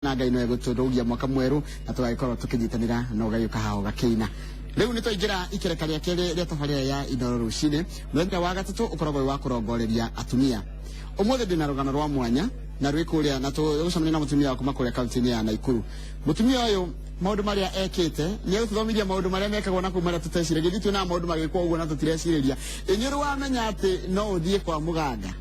Na Ngai no egũtũrũgia mwaka mwerũ na tũgagĩkorwo tũkĩnyitanĩra na ũgagĩũka haha ũgakĩina. Rĩu nĩ twaingĩra ikereka rĩa kerĩ rĩa tabarĩra ya Inooro rũcinĩ. Mũthenya wa gatatũ ũkoragwo wĩ wa kũrongoreria atumia. Ũmũthĩ ndĩna rũgano rwa mwanya na rwĩ kũrĩa na tũgũcemania na mũtumia wa kuma kũrĩa kaunti-inĩ ya Naikuru. Mũtumia ũyũ maũndũ marĩa ekĩte nĩ egũtũthomithia maũndũ marĩa mekagwo na kũu marĩa tũteciragia. Ithuĩ tuonaga maũndũ magĩkwo ũguo na tũtirecirĩria. Ĩ nĩ ũrĩ wamenya atĩ no ũthiĩ kwa mũganga,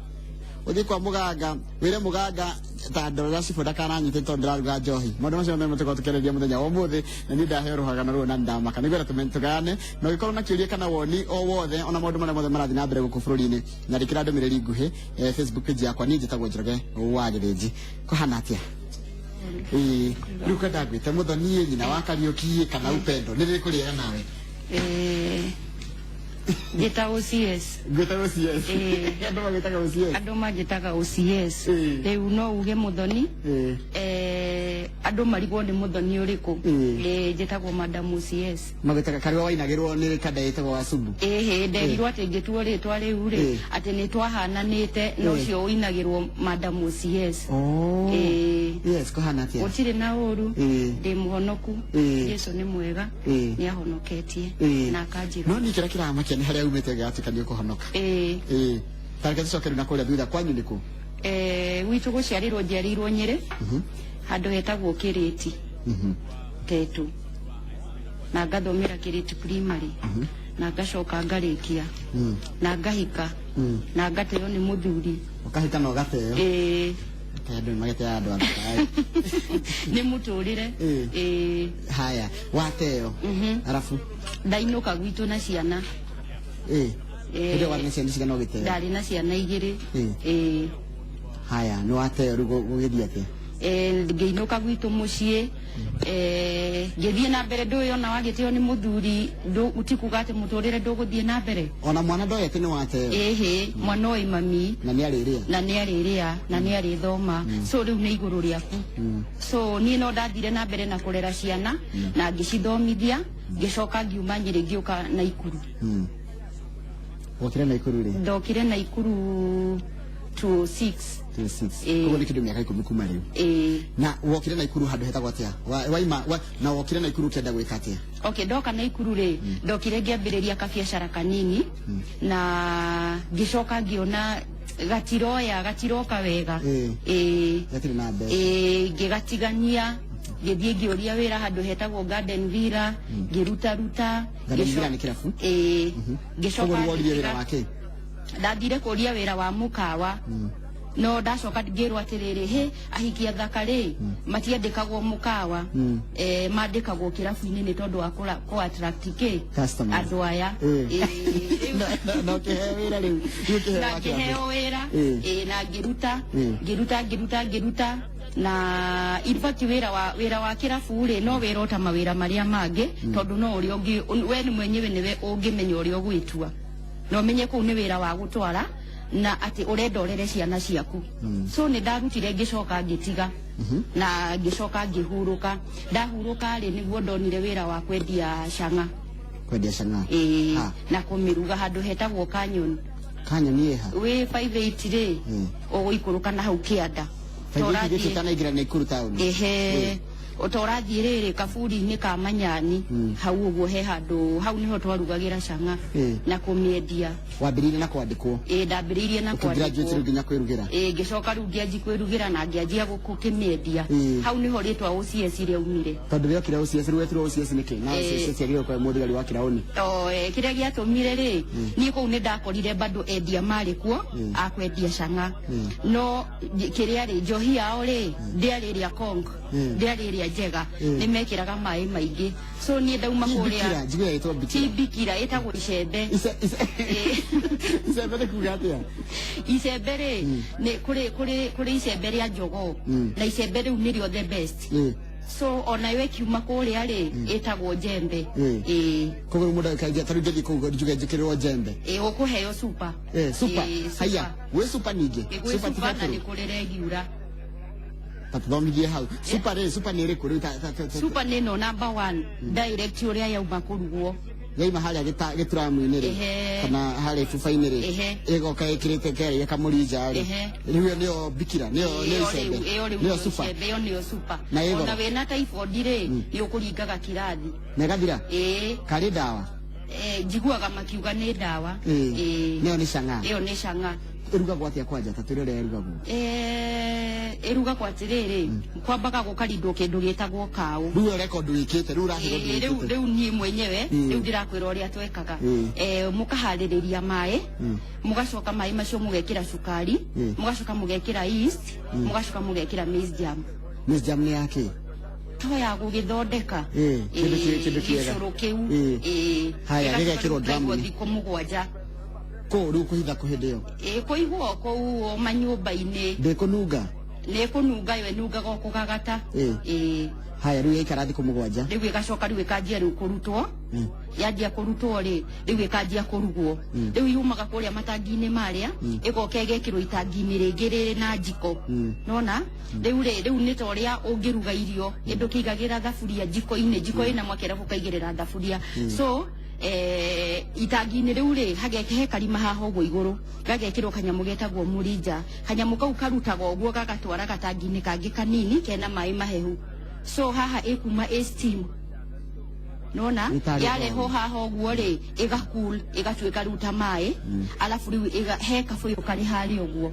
ũthiĩ kwa mũganga wĩre mũganga ta ndorera cibũ ndakananyite tondũ ndĩraruga njohi? Maũndũ macio mothe tũkorwo tũkĩarĩrĩria mũthenya wa ũmũthĩ, na niĩ ndaheo rũhagano rũrũ na nĩndamaka. Nĩngwenda tũgayane, na ũngĩkorwo na kĩũria kana woni o wothe ona maũndũ marĩa mothe marathiĩ na mbere gũkũ bũrũri-inĩ, nyandĩkĩra ndũmĩrĩri nguhĩ Facebook page yakwa. Niĩ njĩtagwo Njoroge wa Gĩthĩnji. Kũhana atĩa? Ĩĩ, rĩu kwenda ngwĩte Mũthoni, nyina wa Kariũki, kana Upendo, nĩ rĩrĩkũ rĩega nawe? Njĩtagwo CS. Ngwĩtagwo CS? Ĩĩ. Andũ magwĩtaga OCS? Andũ manjĩtaga OCS. Rĩu no uge Mũthoni. Andũ marigwo nĩ Mũthoni ũrĩkũ. Njĩtagwo Madam OCS. Magwĩtaga karĩwa wainagĩrwo nĩ kanda ĩtagwo Wasubu? Ĩhĩ, nderirwo atĩ ngĩtuo rĩtwa rĩu rĩ, atĩ nĩ twahananĩte na ũcio ũinagĩrwo Madam OCS. Oh. Ĩĩ. Yes, kũhana atĩa? Gũtirĩ na ũru. Ndĩ mũhonoku. Jesu nĩ mwega. Nĩ ahonoketie na akanjĩra. No niĩ kĩrĩa kĩramakia nĩ harĩa umĩte gĩgatuĩka nĩ ũkũhonoka. Ĩĩ. Ĩĩ. Ta reke tũcoke rĩu na kũrĩa thutha, kwanyu nĩ kũ? Gwitũ gũciarĩrwo njiarĩirwo Nyĩrĩ, handũ hetagwo Kĩrĩti, Tetu, na ngathomera Kĩrĩti Primary, na ngacoka ngarĩkia, na ngahika, na ngateo nĩ mũthuri. Ũkahika na ũgateo? Ĩĩ. Kaĩ andũ nĩ magĩteaga andũ athaka. Nĩ mũtũrĩre. Ĩĩ. Haya, wateo, arabu? Ndainũka gwitũ na ciana. Ĩĩ. Hĩndĩ ĩyo warĩ na ciana cigana ũgĩteo? Ndarĩ na ciana 2. Ĩĩ. Haya, nĩ wateo, rĩu gũgĩthiĩ atĩa? Ngĩinũka gwitũ mũciĩ, ngĩthiĩ na mbere. Ndũĩ ona wagĩteo nĩ mũthuri, ti kuga atĩ mũtũrĩre ndũgũthiĩ na mbere. Ona mwana ndoĩ atĩ nĩ wateo? Ĩhĩ, mwana oĩ mami. Na nĩ arĩrĩa. Na nĩ arĩrĩa na nĩ arĩthoma, so rĩu nĩ igũrũ rĩaku. So niĩ no ndathire na mbere na kũrera ciana na ngĩcithomithia, ngĩcoka ngiuma Nyĩrĩ ngĩũka Naikuru. Wokire Naikuru rĩ? Ndokire Naikuru 26. 26? Ĩĩ. Koguo nĩ kĩndũ mĩaka 10 kuma rĩu. Ĩĩ. Na wokire Naikuru handũ hetagwo atĩa? Waima na wokire Naikuru ũkĩenda gwĩka atĩa? Okay, ndoka Naikuru rĩ, ndokire ngĩambĩrĩria kabiacara kanini na ngĩcoka ngĩona gatiroya gatiroka wega. Ĩĩ. Gatirĩ na mbeca. Ĩĩ, ngĩgatigania, ngĩthiĩ ngĩũria wĩra handũ hetagwo Garden Villa, ngĩrutaruta. Garden Villa nĩ kĩrabu? Ĩĩ. Ngĩcoka Koguo woririe wĩra ngĩtiga- wa kĩ? Ndathire kũria wĩra wa mũkawa, no ndacoka ngĩrwo atĩrĩrĩ, hĩ, ahiki athaka rĩ, matiandĩkagwo mũkawa, mandĩkagwo kĩrabu-inĩ nĩ tondũ wa kũ attract kĩ Customers. andũ aya. Ĩĩ. Na ũkĩheo wĩra rĩu? Rĩu ũkĩheo Na wa kĩrabu? ngĩheo wĩra. Ĩĩ, na ngĩruta, ngĩruta, ngĩruta, ngĩruta, na in fact wĩra wa kĩrabu rĩ, no wĩra o ta mawĩra marĩa mangĩ, tondũ no ũrĩa ũngĩ we nĩ mwenyewe nĩwe ũngĩmenya ũrĩa ũgwĩtua na ũmenye kũu nĩ wĩra wa gũtwara na atĩ ũrenda ũrere ciana ciaku. So nĩ ndarutire, ngĩcoka ngĩtiga na ngĩcoka ngĩhurũka. Ndahurũka rĩ, nĩguo ndonire wĩra wa kwendia cang'a. Kwendia cang'a? Ĩĩ. Ha. Na kũmĩruga handũ hetagwo Kanyoni. Kanyoni ĩha? Wĩ 58 rĩ, ũgũikũrũka na hau kĩanda. Gĩkĩ ũtanaingĩra Naikuru town? Ehe, ta ũrathiĩ rĩrĩ kaburi-inĩ ka Manyani hau ũguo, he handũ hau nĩho twarugagĩra cang'a na kũmĩendia. Wambĩrĩirie na kwandĩkwo? Ĩĩ, ndambĩrĩirie na Ũkĩgraduate rĩu kwandĩkwo. nginya kwĩrugĩra? Ĩĩ, ngĩcoka rĩu ngĩanji kwĩrugĩra na ngĩanjia gũkĩmĩendia. Hau nĩho rĩtwa OCS rĩaumire. Tondũ rĩokire OCS, rĩu wetirwo OCS nĩkĩ na OCS ciagĩrĩirwo gũkorwo mũthigari wa kĩraũni? O, kĩrĩa gĩatũmire rĩ, niĩ kũu nĩ ndakorire bado endia marĩ kuo a kwendia cang'a, no kĩrĩa rĩ, njohi yao rĩ, ndĩarĩ ĩrĩa kong, ndĩarĩ ĩrĩa njega, nĩ mekĩraga maĩ maingĩ. So niĩ ndauma Ti kũrĩa bikira, njiguaga ĩtwo ti bikira. Bikira, ĩtagwo icembe. Icembe nĩ kuga atĩa? Icembe rĩ, nĩ kũrĩ icembe rĩa njogoo, na icembe rĩu nĩrĩo the best. So onayo ĩkiuma kũrĩa rĩ, ĩtagwo njembe. Ĩĩ. Koguo rĩu mũndũ agĩkaingia, ta rĩu ngĩthiĩ kũu njuge njĩkĩrĩrwo njembe? Ĩĩ, ũkũheo super. Super. Ĩĩ, super. Haya, gwĩ super ningĩ? Ĩ, gwĩ Super ti super na gatũrũ? nĩ kũrĩ regular. Ta tũthomithie hau. Super rĩ, super nĩ ĩrĩkũ rĩu? Super nĩ ĩno number one direct ũrĩa yauma kũrugwo. Yaima harĩa gĩturamu-inĩ rĩ, kana harĩa ibuba-inĩ rĩ, ĩgoka ĩkĩrĩte kerĩa kamũrinja rĩ, rĩu ĩyo nĩyo bikira, nĩyo nĩyo icembe, nĩyo super. Ĩyo nĩyo super. Na ĩ goro. Ona wĩna typhoid rĩ, nĩ ũkũringaga kirathi. Na ĩgathira. Ĩĩ. Karĩ ndawa. Njiguaga makiuga nĩ ndawa. Ĩĩ. Nĩyo nĩ cang'a. Ĩyo nĩ cang'a. Ĩrugagwo atĩa kwanja? Ta twĩre ũrĩa ĩrugagwo. Ĩrugagwo atĩrĩrĩ, kwambaga gũkarindwo kĩndũ gĩtagwo kaũ. Rĩu ũreka ũndũ wĩkĩte, rĩu ũrakwĩra ũndũ Rĩu wĩkĩte. Rĩu niĩ mwenyewe rĩu ndĩrakwĩra ũrĩa twekaga. Mũkaharĩrĩria maĩ, mũgacoka maĩ macio mũgekĩra cukari, mũgacoka mũgekĩra yeast, mũgacoka mũgekĩra maize jam. Maize jam nĩ yakĩ? To ya gũgĩthondeka. Kĩndũ kĩndũ kĩega. Gĩcũrũ kĩu. Haya, gĩgacoka gĩgekĩrwo rĩu gĩkaigwo drum-inĩ. Thikũ 7. Kũu rĩu kũhitha kũ hĩndĩ ĩyo? Ĩĩ, kũigwo kũu o manyũmba-inĩ. Ndĩkũnunga? Nĩ kũnunga, yo ĩnungaga o kũgagata. Ĩĩ. Haya, rĩu yaikara thikũ 7. Rĩu ĩgacoka rĩu ĩkanjia rĩu kũrutwo. Yanjia kũrutwo rĩ, rĩu ĩkanjia kũrugwo. Rĩu yumaga kũrĩa matangi-inĩ marĩa, ĩgoka ĩgekĩrwo itangi-inĩ rĩngĩ rĩrĩ na njiko. Nona rĩu rĩ, rĩu nĩ ta ũrĩa ũngĩruga irio, ĩndũ kĩigagĩra thaburia njiko-inĩ, njiko ĩna mwaki arabu ũkaigĩrĩra thaburia. So itangi-inĩ rĩu rĩ, hageke he karima haha ũguo igũrũ, gagekĩrwo kanyamũ getagwo mũrinja. Kanyamũ kau karutaga ũguo gagatwara gatangi-inĩ kangĩ kanini kena maĩ mahehu. So haha ĩkuma ĩ steam. Nona Ĩtarĩ yarehwo thoro. Haha ũguo rĩ, ĩga cool, ĩgatuĩka rĩu ta maĩ, alafu rĩu he kabũyũ karĩ harĩa ũguo,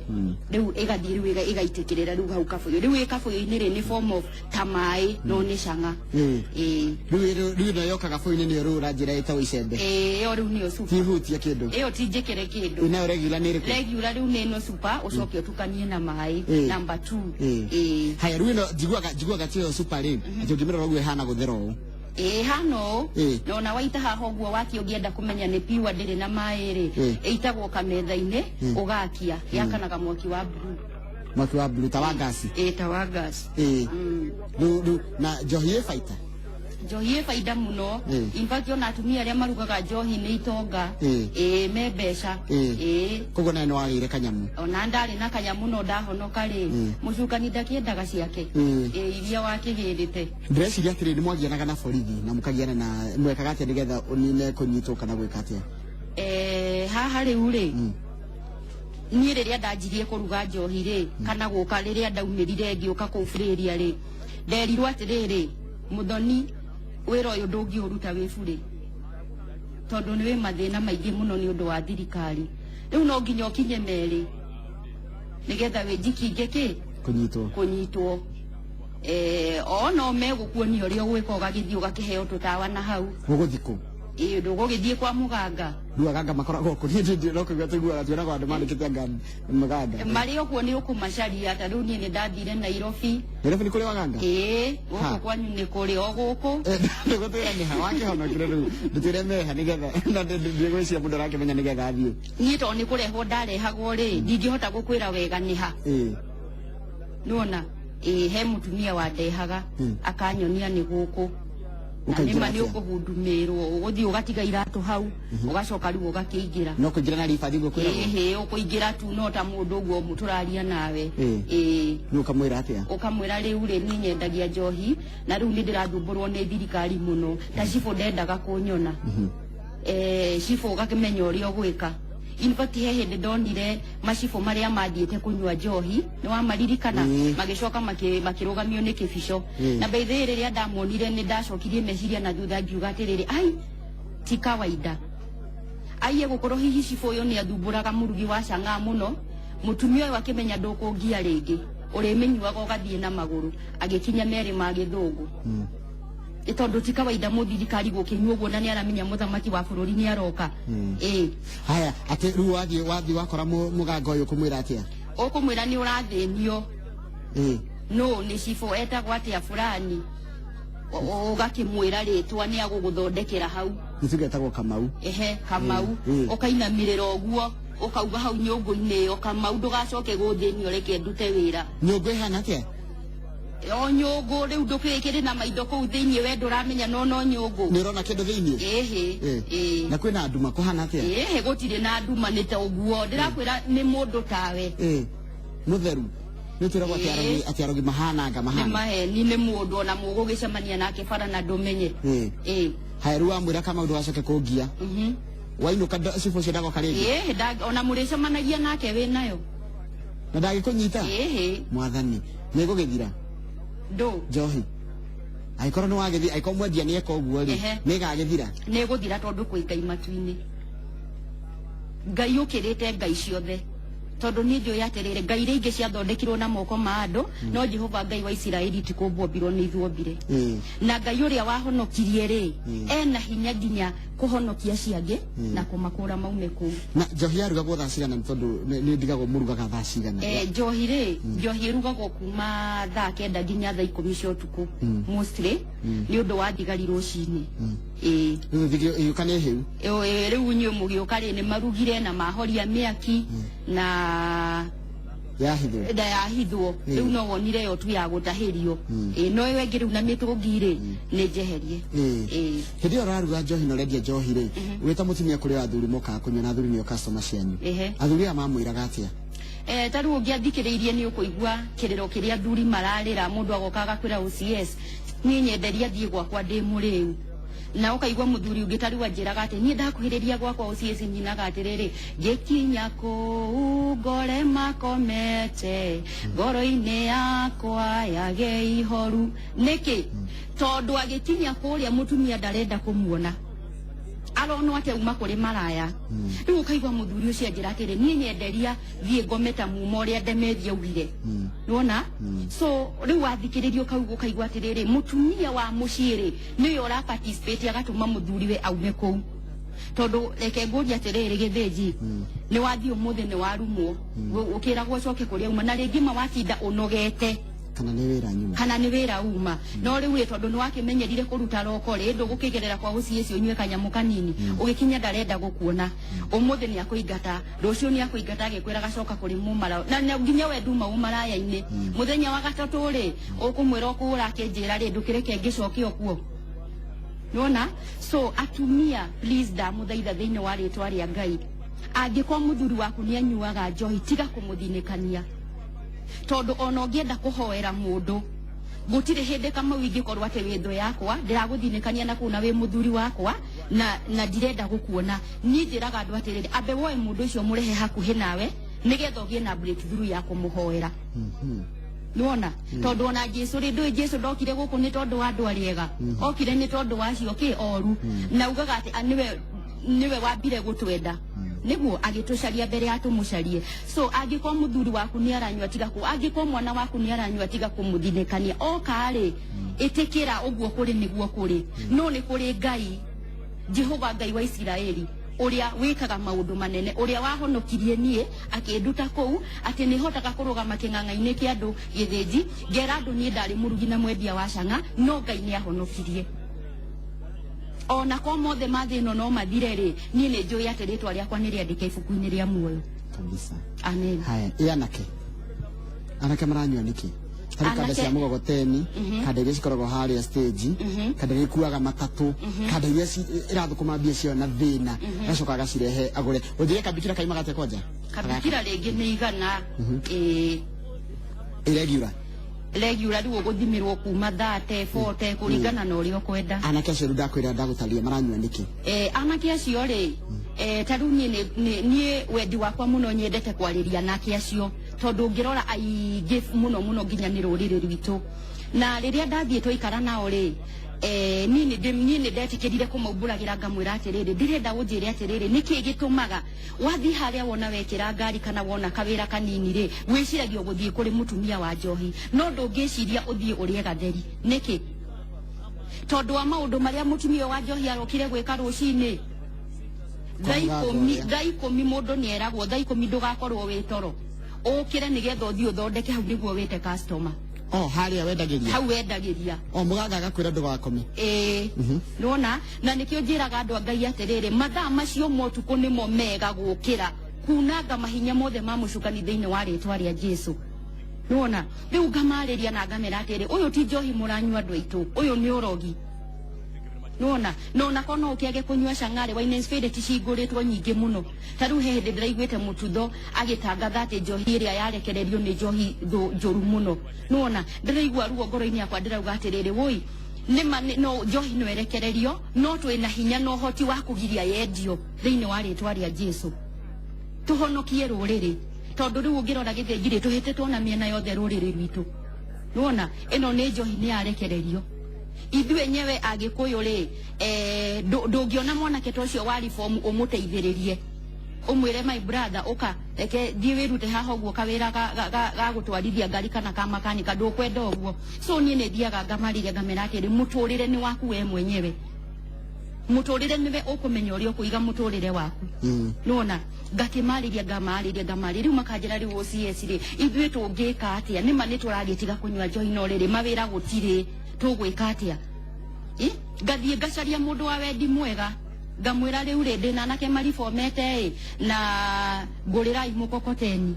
rĩu ĩgathiĩ rĩu ĩgaitĩkĩrĩra rĩu hau kabũyũ. Rĩu ĩ kabũyũ-inĩ rĩ, nĩ form of ta maĩ, no nĩ cang'a. Ĩĩ. Rĩu ĩno yokaga bũyũ-inĩ nĩyo rĩu ũranjĩra ĩtagwo icembe. Ĩĩ, ĩyo rĩu nĩyo super. Tihutia kĩndũ. Ĩyo ti njĩkĩre kĩndũ. Nayo regular nĩ ĩrĩkũ? Regular rĩu nĩ ĩno super, ũcoke ũtukanie na maĩ number 2. Ĩĩ. Haya, rĩu ĩno njiguaga tiyo super rĩ, atĩ ũngĩmĩrora ũguo ĩhana gũthera ũũ. Ĩĩ, hana ũũ. Na ona waita haha ũguo wakia, ũngĩenda kũmenya nĩ pure ndĩrĩ na maĩ rĩ, ĩitagwo kametha-inĩ, ũgakia, yakanaga mwaki wa blue. Mwaki wa blue ta wa ngasi. Ĩĩ, ta wa gas. Rĩu na njohi ĩ baita? Njohi ĩ baida mũno. In fact, ona atumia arĩa marugaga njohi nĩ itonga. Ĩĩ, me mbeca. Ĩĩ. Koguo nawe nĩ wagĩire kanyamũ. Ona ndarĩ na kanyamũ no ndahonoka rĩ, mũcukani ndakĩendaga ciake. Ĩĩ, iria wakĩgĩrĩte. Ndĩreciria atĩrĩ, nĩ mwagianaga na borithi na mũkagiana na mwekaga atĩa nĩgetha ũnine kũnyitwo kana gwĩka atĩa? Haha rĩu rĩ, niĩ rĩrĩa ndanjirie kũruga njohi rĩ, kana gũka rĩrĩa ndaumĩrire ngĩũka kũu Fũrĩria rĩ, nderirwo atĩrĩrĩ, Mũthoni, wĩra ũyũ ndũngĩũruta wĩ burĩ, tondũ nĩ wĩ mathĩna maingĩ mũno nĩ ũndũ wa thirikari. Rĩu no nginya ũkinye merĩ nĩgetha wĩnjikinge kĩ Kũnyitwo. Kũnyitwo. O no megũkuonia ũrĩa ũgwĩka, ũgagĩthiĩ ũgakĩheo tũtawa na hau. Ũgũthiĩ kũ? Ĩĩ, ndũgũgĩthiĩ kwa mũganga. Rĩu aganga makoragwo kũ? Niĩ no kũigua tũiguaga, tuonaga andũ mandĩkĩte anga mũganga. Marĩ okuo nĩ ũkũmacaria. Ta rĩu niĩ nĩ ndathire Nairobi. Nairobi nĩ kũrĩ waganga? Ĩĩ, gũkũ kwanyu nĩ kũrĩ o gũkũ. Ndũgũtwĩra nĩ ha wakĩhonokire, rĩu ndũtwĩre meha nĩgetha na ndigwĩciria mũndũ arakĩmenya nĩgetha athiĩ. Niĩ tondũ nĩ kũrehwo ndarehagwo rĩ, ndingĩhota gũkwĩra wega nĩ ha. Nĩwona, ĩĩ, he mũtumia wandehaga, akanyonia nĩ gũkũ. Na Ũkaingĩra nĩma nĩ atĩa? Ũkũhundumĩrwo, ũgũthiĩ ũgatiga iratũ hau, ũgacoka rĩu ũgakĩingĩra. No kũingĩra na ribathi ũguo kwĩragwo? Ĩhĩ, ũkũingĩra tu no ta mũndũ ũguo tũraria nawe. Ĩĩ. Rĩu ũkamwĩra atĩa? Ũkamwĩra rĩu rĩ, niĩ nyendagia njohi na rĩu nĩ ndĩrathumbũrwo nĩ thirikari mũno, ta cibũ ndendaga kũnyona. Cibũ ũgakĩmenya ũrĩa ũgwĩka. In fact, he hĩndĩ ndonire macibũ marĩa mathiĩte kũnyua njohi, nĩ wamaririkana? Magĩcoka makĩrũgamio nĩ kĩbico. Na by the way, rĩrĩa ndamonire nĩ ndacokirie meciria na thutha, ngiuga atĩrĩrĩ, ai, ti kawaida, aiye gũkorwo hihi cibũ ũyũ nĩ athumbũraga mũrugi wa cang'aa mũno. Mũtumia ũyũ akĩmenya ndũkũngia rĩngĩ, ũrĩmĩnyuaga ũgathiĩ na magũrũ, agĩkinya merĩ ma gĩthũngũ. Ĩ tondũ ti kawaida mũthirikari gũkĩnyua ũguo na nĩ aramenya mũthamaki wa bũrũri nĩ aroka. Ĩ. Haya, atĩ rĩu wathiĩ wakora mũganga ũyũ, ũkũmwĩra atĩa? Ũkũmwĩra nĩ ũrathĩnio. No nĩ cibũ etagwo atĩa fulani, ũgakĩmwĩra rĩtwa, nĩ agũgũthondekera hau. Nĩ tuge etagwo Kamau. Ehe, Kamau. Ũkainamĩrĩra ũguo, ũkauga hau nyũngũ-inĩ ĩyo, "Kamau, ndũgacoke gũthĩnia, ũreke ndute wĩra." Nyũngũ ĩhana atĩa? O nyũngũ rĩu, ndũkĩkĩrĩ na maitho kũu thĩinĩ, we ndũramenya no nyũngũ. Nĩ ũrona kĩndũ thĩinĩ? Ĩhĩ. Ĩĩ. Na kwĩna nduma, kũhana atĩa? Ĩhĩ, gũtirĩ na nduma, nĩ ta ũguo ndĩrakwĩra, nĩ mũndũ tawe. Mũtheru nĩ twĩragwo atĩ arogi, atĩ arogi mahananga nĩ mahana maheni, nĩ mũndũ ona mũgũgĩcemania nake bara na ndũmenye. Ĩĩ. Haya, rĩu wamwĩra kama ndũgacoke kũngia, wainũka cuba ũcio ndagoka rĩngĩ? Ĩhĩ, ona mũrĩcemanagia nake wĩ nayo. Na ndagĩkũnyita? Ĩhĩ. Mwathani, nĩ ĩgũgĩthira? Ndũ? Njohi, angĩkorwo nĩ wagĩthi, angĩkorwo mwendia nĩ eka ũguo rĩ, nĩ ĩgagĩthira? Nĩ ĩgũthira, tondũ kwĩ Ngai matu-inĩ, Ngai ũkĩrĩte ngai ciothe, tondũ niĩ njũĩ atĩrĩrĩ, ngai iria ingĩ ciathondekirwo na moko ma andũ, no Jehova Ngai wa Isiraeli ti kũmbwo nĩ ithuombire. Na Ngai ũrĩa wahonokirie rĩ, ena hinya nginya kũhonokia ciangĩ na kũmakũra maume kũu. Na njohi yarugagwo thaa cigana? Nĩ tondũ nĩ ndigagwo mũrugaga thaa cigana? Njohi rĩ, njohi ĩrugagwo kuma thaa 9 nginya thaa 10 cia ũtukũ, mostly nĩ ũndũ wa thigari rũcinĩ, ĩĩ. Rĩu ĩgĩũka nĩ hĩu? Rĩu inyuĩ mũgĩũka rĩ, nĩ marugire na mahoria mĩaki na yahithwo. Na yahithwo. Rĩu no wonire yo tu ya gũtahĩrio. Ĩĩ, no ĩyo ĩngĩ rĩu na mĩtũngi rĩ, nĩ njeherie. Ĩĩ. Hĩndĩ ĩyo ũraruga njohi na ũrendia njohi rĩ, wĩ ta mũtumia, kũrĩ athuri mokaga kũnyua, na athuri nĩo customer cianyu. Athuri aya mamwĩraga atĩa? Ta rĩu ũngĩathikĩrĩirie, nĩ ũkũigua kĩrĩro kĩrĩa athuri mararĩra. Mũndũ agoka agakwĩra, "OCS, niĩ nyenderia thiĩ gwakwa ndĩ mũrĩu." Na ũkaigua mũthuri ũngĩ ta rĩu anjĩraga atĩ, "Niĩ ndakuhĩrĩria gwakwa OCS, nyinaga atĩrĩrĩ, ngĩkinya kũu ngore makomete, ngoro-inĩ yakwa yage ihoru." Nĩkĩ? Tondũ agĩkinya kũrĩa, mũtumia ndarenda kũmuona, aronwo atĩ auma kũrĩ maraya. Rĩu ũkaigua mũthuri ũcio anjĩra atĩrĩ, "Niĩ nyenderia thiĩ ngome ta muma ũrĩa Ndemethi augire." Nĩwona? So rĩu wathikĩrĩria, ũkauga, ũkaigua atĩrĩrĩ, mũtumia wa mũciĩ rĩ, nĩwe ũra participate agatũma mũthuriwe aume kũu. Tondũ reke ngũrie atĩrĩrĩ, gĩthĩnji, nĩ wathiĩ ũmũthĩ, nĩ warumwo, ũkĩragwo ũcoke kũrĩa uma, na rĩngĩ ma watinda ũnogete. Kana nĩ wĩra nyuma. Kana nĩ wĩra uma. No rĩu ĩ, tondũ nĩ wakĩmenyerire kũruta roko rĩ, ndũgũkĩgerera kwa ũciĩ ũcio ũnyue kanyamũ kanini, ũgĩkinya ndarenda gũkuona. Ũmũthĩ nĩ akũingata, rũciũ nĩ akũingata, agĩkwĩra gacoka kũrĩ mũmara na nginya we nduma ũmaraya-inĩ. Mũthenya wa gatatũ rĩ, ũkũmwĩra, ũkũũra akĩnjĩra rĩ, ndũkĩreke ngĩcoke okuo. Nĩwona? So atumia, please, ndamũthaitha thĩinĩ wa rĩtwa rĩa Ngai, angĩkorwo mũthuri waku nĩ anyuaga njohi, tiga kũmũthinĩkania, tondũ ona ũngĩenda kũhoera mũndũ, gũtirĩ hĩndĩ kamau ingĩkorwo atĩ wĩ thũ yakwa ndĩragũthinĩkania na kũu na wĩ mũthuri wakwa na ndirenda gũkuona. Niĩ njĩraga andũ atĩrĩrĩ, ambe woe mũndũ ũcio, mũrehe hakuhĩ nawe, nĩgetha ũgĩe na breakthrough ya kũmũhoera. Nĩwona? Tondũ ona Jesu rĩ, ndũĩ Jesu ndokire gũkũ nĩ tondũ wa andũ arĩega, okire nĩ tondũ wa acio kĩ oru, na ugaga atĩ nĩwe wambire gũtwenda nĩguo agĩtũcaria mbere ya tũmũcarie. So angĩkorwo mũthuri waku nĩ aranyua, tiga kũ angĩkorwo mwana waku nĩ aranyua, tiga kũmũthinĩkania. Oka rĩ, ĩtĩkĩra ũguo kũrĩ nĩguo kũrĩ, no nĩ kũrĩ Ngai, Jehova Ngai wa Isiraeli, ũrĩa wĩkaga maũndũ manene, ũrĩa wahonokirie niĩ akĩnduta kũu, atĩ nĩ hotaga kũrũgama kĩng'ang'a-inĩ kĩa andũ gĩthĩnji, ngera andũ niĩ ndarĩ mũrugi na mwendia wa cang'a, no Ngai nĩ ahonokirie. Ona ko mothe ma thĩ ĩno no mathire rĩ, niĩ nĩ njũĩ atĩ rĩtwa rĩakwa nĩ rĩandĩke ibuku-inĩ rĩa muoyo. Kabisa. Amen. Haya, ĩ anake maranyua nĩkĩ? Harĩ kanda cia mũgogoteni, kanda iria cikoragwo harĩa stage, kanda iria ikuaga matatũ, kanda iria irathũkũma mbia ciao na thĩna, agacoka agacirehe agũre. Ũnjĩre, kabikira kaima gatia kwanja? Kabikira rĩngĩ nĩ 100, ĩĩ. Irregular. Regular rĩu ũgũthimĩrwo kuma 30, 40, kũringana na ũrĩa ũkwenda. Anake acio rĩu ndakwĩra ndagũtaria maranyua nĩkĩ? Anake acio rĩ, ta rĩu niĩ niĩ wendi wakwa mũno nyendete kwarĩria anake acio, tondũ ũngĩrora aingĩ mũno mũno nginya nĩ rũrĩrĩ rwitũ. Na rĩrĩa ndathiĩ twaikara nao rĩ, niĩ nĩ ndetĩkĩrire kũmaumbũragĩra, ngamwĩra atĩrĩrĩ, ndĩrenda ũnjĩre atĩrĩrĩ, nĩkĩ gĩtũmaga wathiĩ harĩa wona wekĩra ngari kana wona kawĩra kanini rĩ, wĩciragia ũgũthiĩ kũrĩ mũtumia wa njohi, no ndũngĩciria ũthiĩ ũrĩe gatheri nĩkĩ? Tondũ wa maũndũ marĩa mũtumia wa njohi arokire gwĩka rũcinĩ thaa Kwa 10. mũgambo. Thaa 10 mũndũ nĩ eragwo thaa 10 ndũgakorwo wĩ toro, ũkĩre nĩgetha ũthiĩ ũthondeke hau nĩguo wĩte customer. O harĩa wendagĩria? Hau wendagĩria. O mũganga agakwĩra ndũgakome? Ĩĩ, nĩwona? Na nĩkĩo njĩraga andũ a Ngai atĩrĩrĩ, mathaa macio ma ũtukũ nĩmo mega gũkĩra kunanga mahinya mothe ma mũcukani thĩinĩ wa rĩtwa rĩa Jesu. Nĩwona? Rĩu ngamarĩria na ngamera atĩrĩ, ũyũ ti njohi mũranyua, andũ aitũ, ũyũ nĩ ũrogi. Nĩwona? Na onako no ũkĩage kũnyua cang'arĩ, wine and spirit cihingũrĩtwo nyingĩ mũno. Ta rĩu he hĩndĩ ndĩraiguĩte mũtutho agĩtangatha atĩ njohi ĩrĩa yarekererio nĩ njohi njũru mũno. Nĩwona? Ndĩraigua ruo ngoro-inĩ yakwa, ndĩrauga atĩrĩrĩ, woi, Nĩma no njohi no ĩrekererio, no twĩna hinya na ũhoti wa kũgiria yendio thĩinĩ wa rĩtwa rĩa Jesu. Tũhonokie rũrĩrĩ, tondũ rĩu ũngĩrora Gĩthĩnji rĩ, tũhĩtĩtwo na mĩena yothe rũrĩrĩ rwitũ. Nĩwona ĩno nĩ njohi nĩ yarekererio. Ithuĩ enyewe Agĩkũyũ rĩ, ndũngĩona mwanake ta ũcio wa reform ũmũteithĩrĩrie, ũmwĩre, "My brother, ũka reke thiĩ wĩrute haha ũguo kawĩra ga gũtwarithia ngari kana ka makanika." Ndũkwenda ũguo. So niĩ nĩ thiaga ngamarĩria, ngamera atĩrĩ, mũtũrĩre nĩ waku we mwenyewe, mũtũrĩre nĩwe ũkũmenya ũrĩa ũkũiga mũtũrĩre waku. Nona ngakĩmarĩria, ngamarĩria, ngamarĩria, rĩu makanjĩra, "Rĩu OCS rĩ, ithuĩ tũngĩka atĩa? Nĩma nĩ tũragĩtiga kũnyua njohi, no rĩrĩ mawĩra gũtirĩ, tũgwĩka atĩa?" Ngathiĩ ngacaria mũndũ wa wendi mwega, ngamwĩra, "Rĩu rĩ, ndĩna anake maribomete ĩ, na ngũrĩrai mũkokoteni.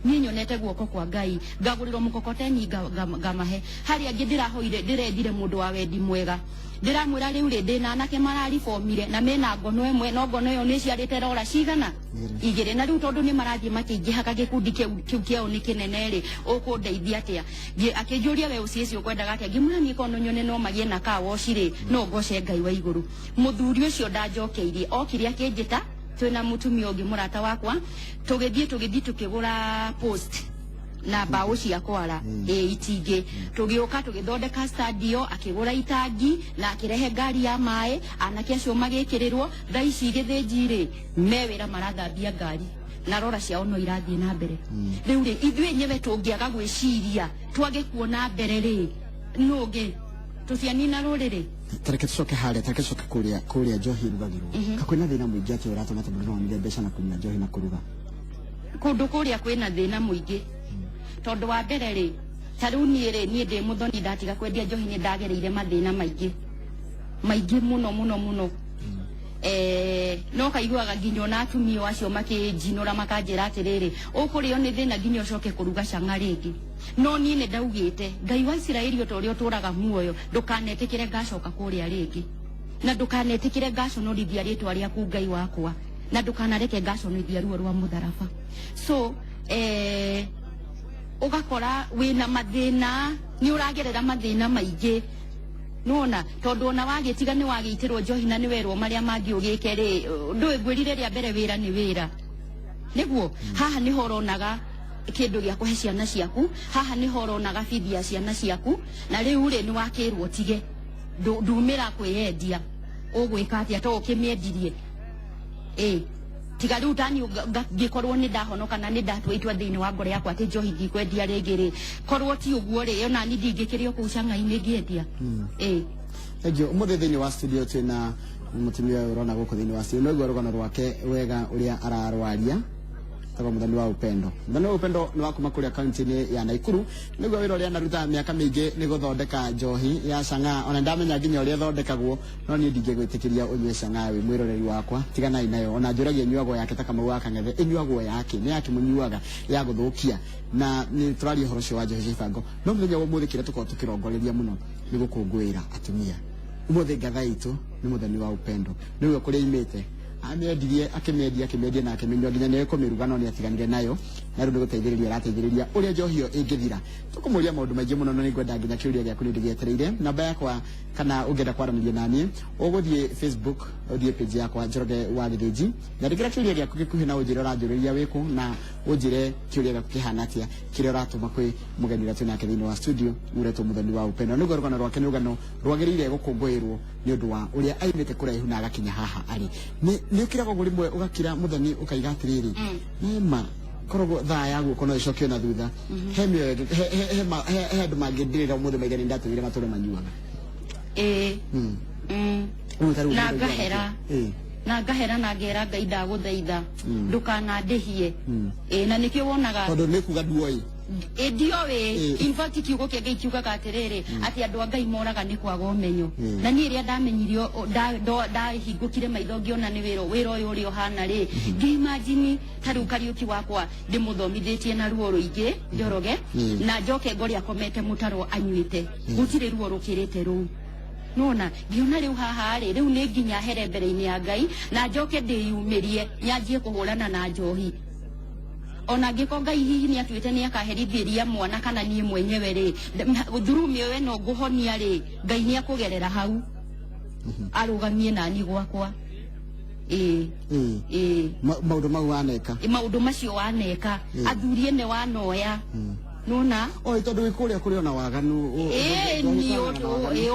Niĩ nyonete guoko kwa Ngai." Ngagũrĩrwo mũkokoteni, ngamahe. Harĩa angĩ ndĩrahoire, ndĩrendire mũndũ wa wendi mwega, ndĩramwĩra, "Rĩu rĩ, ndĩna anake mararibomire na mena ngono ĩmwe, no ngono ĩyo nĩ ĩciarĩte rora cigana igĩrĩ, na rĩu tondũ nĩ marathiĩ makĩingĩhaga, gĩkundi kĩu kĩao nĩ kĩnene rĩ, ũkũndeithia atĩa?" Akĩnjũria, "We ũciĩci ũkwendaga atĩa?" Ngĩmwĩra, "Niĩ korwo no nyone no magĩe na car wash rĩ, no ngoce Ngai wa igũrũ." Mũthuri ũcio ndanjokeirie, okire akĩnjĩta twĩna mũtumia ũngĩ mũrata wakwa, tũgĩthiĩ tũkĩgũra post na mbaũ cia kwara, ĩ itingĩ, tũgĩũka tũgĩthondeka stadio. Akĩgũra itangi na akĩrehe ngari ya maĩ, anake acio magĩkĩrĩrwo. Thaa ici Gĩthĩnji rĩ, me wĩra marathambia ngari na rora ciao no irathiĩ na mbere. Rĩu rĩ, ithuĩ enyewe tũngĩaga gwĩciria twage kuona mbere rĩ, nũngĩ tũcianina rũrĩrĩ. Tareke tucoke harĩa, tareke tucoke kũrĩa njohi ĩrugagĩrwo. Kakwĩna thĩna mũingĩ atĩ ũratũma tondũ nĩwonire mbeca na kũnyua njohi na kũruga? Kũndũ kũrĩa kwĩna thĩna mũingĩ, tondũ wa mbere rĩ, ta rĩu niĩ rĩ, niĩ ndĩ mũthoni, ndatiga kwendia njohi nĩ ndagereire mathĩna maingĩ maingĩ mũno mũno mũno. No kaiguaga nginya ona atumia acio makĩnjinũra, makanjĩra atĩrĩrĩ, "Ũkũrĩo nĩ thĩna nginya ũcoke kũruga cang'a rĩngĩ." No niĩ nĩ ndaugĩte, "Ngai wa Isiraeli, o ta ũrĩa ũtũraga muoyo, ndũkanetĩkĩre ngacoka kũrĩa rĩngĩ, na ndũkanetĩkĩre ngaconorithia rĩtwa rĩaku, Ngai wakwa, na ndũkanareke ngaconorithia ruo rwa mũtharaba." So ũgakora wĩna mathĩna, nĩ ũragerera mathĩna maingĩ, nona tondũ ona wagĩtiga nĩ wagĩitĩrwo njohi na nĩ werwo marĩa mangĩ ũgĩke rĩ, ndũĩ ngwĩrire rĩa mbere, wĩra nĩ wĩra. Nĩguo haha nĩho ũronaga kĩndũ gĩa kũhe ciana ciaku, haha nĩho ũronaga bithi ya ciana ciaku, na rĩu rĩ, nĩ wakĩrwo tige, ndumĩra kwĩyendia, ũgwĩka atĩa to ũkĩmĩendirie? Ĩ tiga rĩu tani ngĩkorwo nĩ ndahonoka na nĩ ndatua itua thĩinĩ wa ngoro yakwa atĩ njohi ndikwendia rĩngĩ rĩ, korwo ti ũguo rĩ, ona ni ndingĩkĩrĩ o kũu cang'ai-inĩ ngĩendia, ĩ. Thank you. Ũmũthĩ thĩinĩ wa studio twĩna mũtumia ũyũ ũrona gũkũ thĩinĩ wa studio. Nĩwaigua rũgano rwake wega ũrĩa ararwaria, tagwo Mũthoni wa Upendo. Mũthoni wa Upendo nĩ wa kuma kũrĩa kaunti-inĩ ya Naikuru. Nĩguo wĩra ũrĩa anaruta mĩaka mĩingĩ nĩ gũthondeka njohi ya chang'aa. Ona ndamenya nginya ũrĩa ĩthondekagwo, no niĩ ndingĩgwĩtĩkĩria ũnyue chang'aa wĩ mwĩroreri wakwa. Tiganai nayo. Ona njũragia ĩnyuagwo yake ta Kamau wa Kang'ethe, ĩnyuagwo yake nĩ yake mũnyuaga ya gũthũkia. Na nĩ tũraria ũhoro ũcio wa njohi cia ibango, no mũthenya wa ũmũthĩ kĩrĩa tũkoragwo tũkĩrongoreria mũno nĩ gũkũngũĩra atumia. Ũmũthĩ ngatha itũ nĩ Mũthoni wa Upendo. Nĩwe kũrĩa imĩte amĩendirie, akĩmĩendia, akĩmĩendia na akĩmĩnyua, nginya nĩ kũmĩruga, no nĩ atiganire nayo, na rĩu nĩ gũteithĩrĩria arateithĩrĩria ũrĩa njohi ĩyo ĩngĩthira. Tũkũmũria maũndũ maingĩ mũno, no nĩ ngwenda nginya kĩũria gĩaku nĩ ndĩgĩetereire. Namba yakwa kana ũngĩenda kwaranĩria naniĩ, ũgũthiĩ Facebook, ũthiĩ page yakwa Njoroge wa Gĩthĩnji, nyandĩkĩra kĩũria gĩaku gĩkuhĩ na ũnjĩre ũranjũrĩria wĩkũ, na ũnjĩre kĩũria gĩaku kĩhana atĩa kĩrĩa ũratũma kwĩ mũgeni ũrĩa twĩ nake thĩinĩ wa studio, ũretwo Mũthoni wa Upendo. Nĩguo rũgano rwake nĩ rũgano rwagĩrĩire gũkũngũĩrwo nĩ ũndũ wa ũrĩa aimĩte kũraihu na agakinya haha arĩ. Nĩ ũkiraga ũguo rĩmwe, ũgakira Mũthoni, ũkaiga atĩrĩrĩ, nĩma koragwo thaa ya guoko no ĩcokio na thutha, he mĩoyo he andũ mangĩndĩrĩra ũmũthĩ maiga nĩ ndatũmire matũre manyuaga? Ĩ. Rĩu ta rĩu Na mũndũ ngahera. Na ngahera na ngera, "Ngai, ndagũthaitha ndũkanandĩhie." Ĩ, na nĩkĩo wonaga Tondũ nĩ kuga nduoĩ. Ĩ, ndioĩ. In fact, kiugo kĩa Ngai kiugaga atĩrĩrĩ, atĩ andũ a Ngai moraga nĩ kwaga ũmenyo. Na niĩ rĩrĩa ndamenyirio, ndahingũkire maitho ngĩona nĩ wĩra ũyũ ũrĩa ũhana rĩ, ngĩimagine ta rĩu Kariũki wakwa ndĩmũthomithĩtie na ruo rũingĩ, Njoroge, na njoke ngore akomete mũtaro anyuĩte, gũtirĩ ruo rũkĩrĩte rũu. Nona ngiona rĩu haha rĩ, rĩu nĩ nginya here mbere-inĩ ya Ngai na njoke ndĩyumĩrie nyanjie kũhũrana na njohi. Ona angĩkorwo Ngai hihi nĩ atuĩte nĩ akaherithĩria mwana kana niĩ mwenyewe rĩ, through mĩoyo ĩno ngũhonia rĩ, Ngai nĩ akũgerera hau arũgamie nani gwakwa. Ĩĩ. Ĩĩ. Maũndũ mau waneka. Maũndũ macio waneka, athuri ene wanoya, nona. Oi, tondũ wĩ kũrĩa kũrĩ ona waganu. Ĩĩ, ni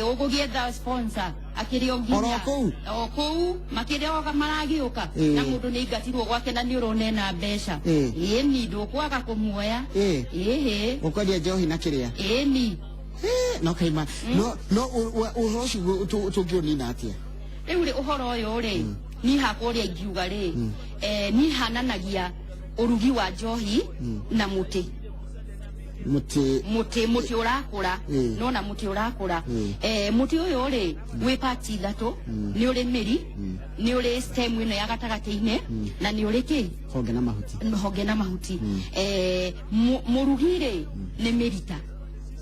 ũgũgĩetha sponsor akĩrĩ o nginya. Oro kũu? O kũu makĩrĩ o maragĩũka, na mũndũ nĩ aingatirwo gwake na nĩ ũrona ena mbeca. Ĩĩ, ni ndũkwaga kũmuoya. Ĩhĩ. Ũkwendia njohi na kĩrĩa. Ĩĩ, ni. No kaima no ũhoro ũcio tũngĩũnina atĩa? Rĩu rĩ, ũhoro ũyũ rĩ, niĩ hakwa ũrĩa ingiuga rĩ, niĩ hananagia ũrugi wa njohi na mũtĩ. Mũtĩ. Mũtĩ ũrakũra. Nona mũtĩ ũrakũra. Mũtĩ ũyũ rĩ, wĩ parts ithatũ. Nĩ ũrĩ mĩri, nĩ ũrĩ stem ĩno ya gatagatĩ-inĩ, na nĩ ũrĩ kĩ? Honge na mahuti. Honge na mahuti. Mũrugi rĩ, nĩ mĩrita.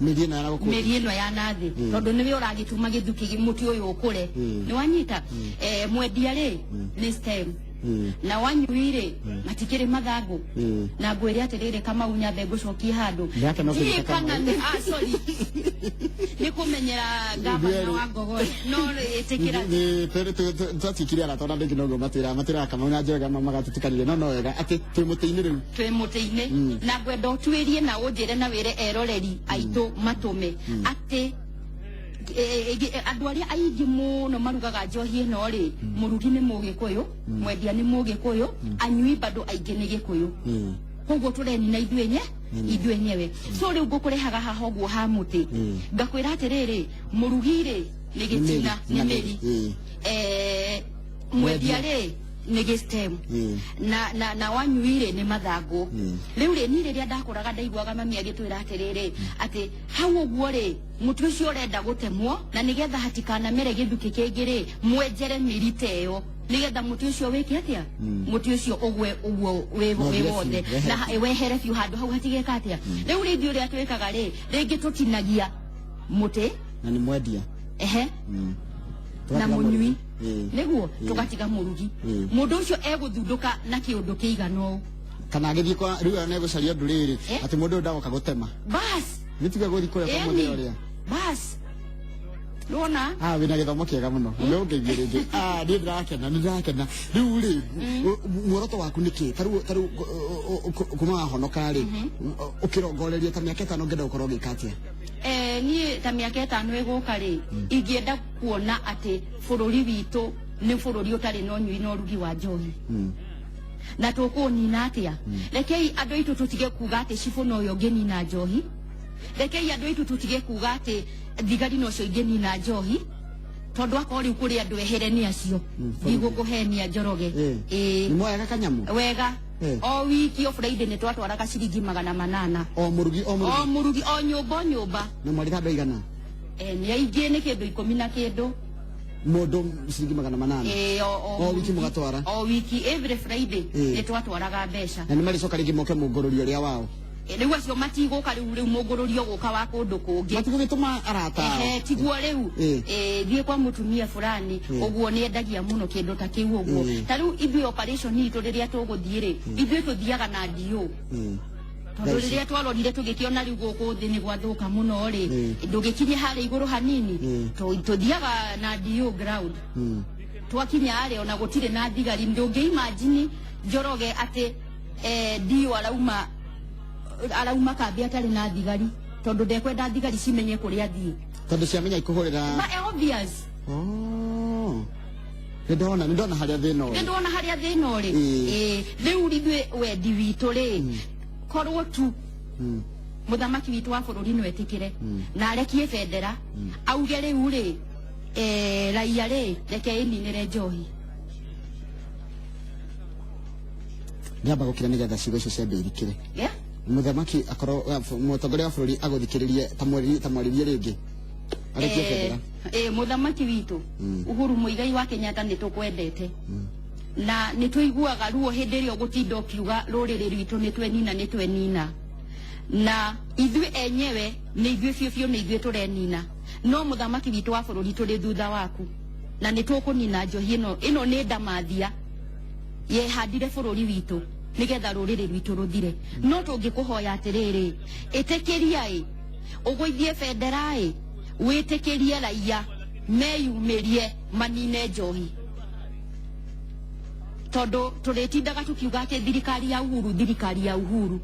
Mĩri ĩno ya gũkũ. Mĩri ĩno ya nathĩ, tondũ nĩwe ũragĩtũma gĩthukĩ mũtĩ ũyũ ũkũre. Nĩ wanyita? Mwendia rĩ, nĩ stem. Na wanyui rĩ, matikĩrĩ mathangũ. Na ngwĩre atĩrĩrĩ, Kamau, nyambe ngũcokie handũ. Ndĩrakena Ndiĩ ũkĩnyita kana Kamau. nĩ, sorry, nĩ kũmenyera gavana wa Ngogoyo, no ĩtĩkĩra. Twatuĩkire arata ona ndĩngĩ noguo matwĩraga Kamau na Njoroge magatũtukanire, no wega atĩ twĩ mũtĩ-inĩ rĩu. Twĩ mũtĩ-inĩ, na ngwenda ũtuĩrie na ũnjĩre na wĩre eroreri aitũ matũme atĩ andũ arĩa aingĩ mũno marugaga njohi ĩno rĩ, mũrugi nĩ Mũgĩkũyũ, mwendia nĩ Mũgĩkũyũ, anyui bado aingĩ nĩ Gĩkũyũ. Koguo tũrenina ithuĩ enyewe. So rĩu ngũkũrehaga haha ũguo ha mũtĩ, ngakwĩra atĩrĩrĩ, mũrugi rĩ nĩ gĩtina, nĩ mĩri. Mwendia rĩ nĩ gĩ-stem, na wanyui rĩ nĩ mathangũ. Rĩu rĩ, niĩ rĩrĩa ndakũraga ndaiguaga mami agĩtwĩra atĩrĩrĩ, atĩ hau ũguo rĩ, mũtĩ ũcio ũrenda gũtemwo, na nĩgetha hatikanamere gĩthukĩ kĩngĩ rĩ, mwenjere mĩri ta ĩyo, nĩgetha mũtĩ ũcio wĩke atĩa? Mũtĩ ũcio ũgwe ũguo wĩ No, wĩ ũthire wothe. biũ, wehere. Na wehere biũ, handũ hau hatigeka atĩa. Rĩu rĩ, ithuĩ ũrĩa twĩkaga rĩ, rĩngĩ tũtinagia mũtĩ. Na nĩ mwendia. Ehe. Na Tũgatiga mũnyui. mũrugi. Nĩguo tũgatiga mũrugi. Mũndũ ũcio egũthundũka na kĩũndũ kĩigana ũũ. Kana agĩthiĩ kwa rĩu ona egũcaria ũndũ rĩrĩ, atĩ mũndũ ũyũ ndagoka gũtema. Bas. Nĩ tiga gũthiĩ kũrĩa kwa Ĩni. mũthee ũrĩa. Bas. Nĩwona? Wĩna gĩthomo kĩega mũno. Nĩ ũngĩigue rĩngĩ. Niĩ ndĩrakena, nĩ ndĩrakena. Rĩu rĩ, muoroto waku nĩ kĩ? Ta rĩu kuma wahonoka rĩ, ũkĩrongoreria ta mĩaka 5 ũngĩenda gũkorwo ũgĩka atĩa? Niĩ ta mĩaka 5 ĩgũka rĩ, ingĩenda kuona atĩ bũrũri witũ nĩ bũrũri ũtarĩ na ũnyui na ũrugi wa njohi. Na tũkũũnina atĩa? Rekei andũ aitũ tũtige kuga atĩ cibũ nowe ũngĩnina njohi. Rekei andũ aitũ tũtige kuga atĩ thigari nocio ingĩnina njohi, tondũ akorwo rĩu kũrĩ andũ ehere nĩ acio. Ndigũkũhenia, Njoroge. Ĩĩ. Nĩ moyaga kanyamũ? Wega. O wiki o Friday nĩ twatwaraga ciringi 800. O mũrugi, o mũrugi? O mũrugi, o nyũmba, o nyũmba. Na mwarĩ ta andũ aigana? Nĩ aingĩ, nĩ kĩndũ 10 na kĩndũ. Mũndũ ciringi 800? Ĩĩ, O wiki mũgatwara? O wiki, every Friday nĩ twatwaraga mbeca. Na nĩ marĩcoka rĩngĩ moke mũngũrũrio ũrĩa wao? Rĩu acio matigũka, rĩu mũngũrũrio gũka wa kũndũ kũngĩ. Matigũgĩtũma arata ao? Ehe, tiguo rĩu. Thiĩ kwa mũtumia fulani, ũguo nĩ endagia mũno kĩndũ ta kĩu ũguo. Ta rĩu ithuĩ operation itũ rĩrĩa tũgũthiĩ rĩ, ithuĩ tũthiaga na DO. Tondũ Thaa ici. rĩrĩa twarorire tũgĩkĩona rĩu gũkũ thĩ nĩ gwathũka mũno rĩ, ndũgĩkinye harĩa igũrũ hanini, tũthiaga na DO ground. Twakinya harĩa ona gũtirĩ na thigari, ndũngĩ imagine, Njoroge, atĩ DO arauma kambi atarĩ na thigari, tondũ ndekwenda thigari cimenye kũrĩa athiĩ. Tondũ ciamenya ikũhũrĩra. Ba, obvious. Oh. Nĩ ndona harĩa thĩna ũrĩ. Nĩ ndona harĩa thĩna ũrĩ. Ĩĩ, rĩu ithuĩ wendi witũ rĩ, korwo tu mũthamaki witũ wa bũrũri no etĩkĩre na arekie bendera, auge rĩu rĩ, raia rĩ, reke ĩninĩre njohi. Ndĩramba gũkira nĩgetha ciugo icio ciambe irikĩre. Yeah? Mũthamaki akorwo mũtongoria wa bũrũri agũthikĩrĩrie, ta mwarĩrie rĩngĩ arekie bendera. Mũthamaki witũ Uhuru Muigai wa Kenyatta, nĩ tũkwendete na nĩ tũiguaga ruo hĩndĩ ĩrĩa ũgũtinda ũkiuga rũrĩrĩ rwitũ nĩ twenina, nĩ twenina, na ithuĩ enyewe nĩ ithuĩ biũ biũ nĩ ithuĩ tũrenina, no mũthamaki witũ wa bũrũri, tũrĩ thutha waku na nĩ tũkũnina njohi ĩno. Ĩno nĩ ndamathia yehandire bũrũri witũ. Nigetha rũrĩrĩ rwitũ rũthire. No tũngĩkũhoya atĩrĩrĩ, ĩtĩkĩria ĩ ũgũithie bendera ĩ, wĩtĩkĩrie raia meyumĩrie manine njohi, tondũ tũrĩtindaga tũkiuga atĩ thirikari ya Uhuru, thirikari ya Uhuru,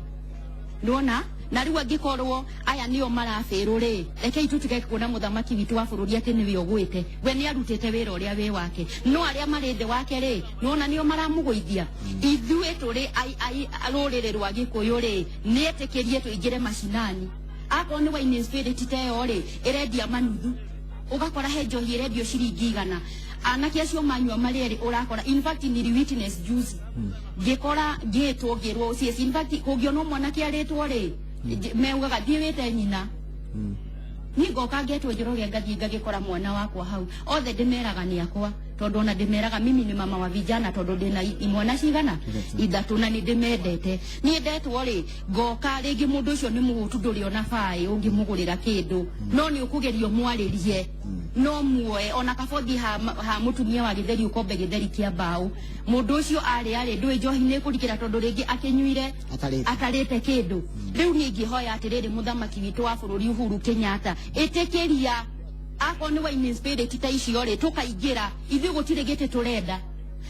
nĩwona? Na rĩu angĩkorwo aya nĩo marabĩrwo rĩ, rekei tũtige kuona mũthamaki witũ wa bũrũri atĩ nĩwe ũgwĩte. We nĩ arutĩte wĩra ũrĩa wĩ wake, no arĩa marĩ thĩ wake rĩ, nĩwona nĩo maramũgũithia. Ithuĩ tũrĩ rũrĩrĩ rwa Gĩkũyũ rĩ, nĩetĩkĩrie tũingĩre macinani. Akorwo nĩ wine spirit ta ĩyo rĩ, ĩrendia manuthu, ũgakora he njohi ĩrendio ciringi 100. Anake acio manyua marĩ erĩ, ũrakora, in fact nili witness juzi, ngĩkora ngĩtwo ngĩrwo CS. In fact kũngĩonwo mwanake arĩtwo rĩ, meugaga thiĩ wĩte nyina. Niĩ ngoka ngetwo Njoroge, ngathiĩ ngagĩkora mwana wakwa hau. Othe ndĩmeraga nĩ akwa, tondũ ona ndĩmeraga mimi ni mama wa vijana, tondũ ndĩna imwana cigana? 3, na nĩ ndĩmendete. Niĩ ndetwo rĩ, ngoka rĩngĩ mũndũ ũcio nĩ mũhũtu, ndũrĩ ona baĩ ũngĩmũgũrĩra kĩndũ, no nĩ ũkũgerio mwarĩrie, no muoe ona kabothi ha mũtumia wa gĩtheri, ũkombe gĩtheri kĩa mbaũ. Mũndũ ũcio arĩ ndũĩ njohi nĩ ĩkũrikĩra, tondũ rĩngĩ akĩnyuire atarĩte, atarĩte kĩndũ. Rĩu niĩ ingĩhoya atĩrĩrĩ, mũthamaki witũ wa bũrũri Uhuru Kenyatta, ĩtĩkĩria akorwo nĩ wine spirit ta icio rĩ, tũkaingĩra. Ithuĩ gũtirĩ gĩtĩ tũrenda,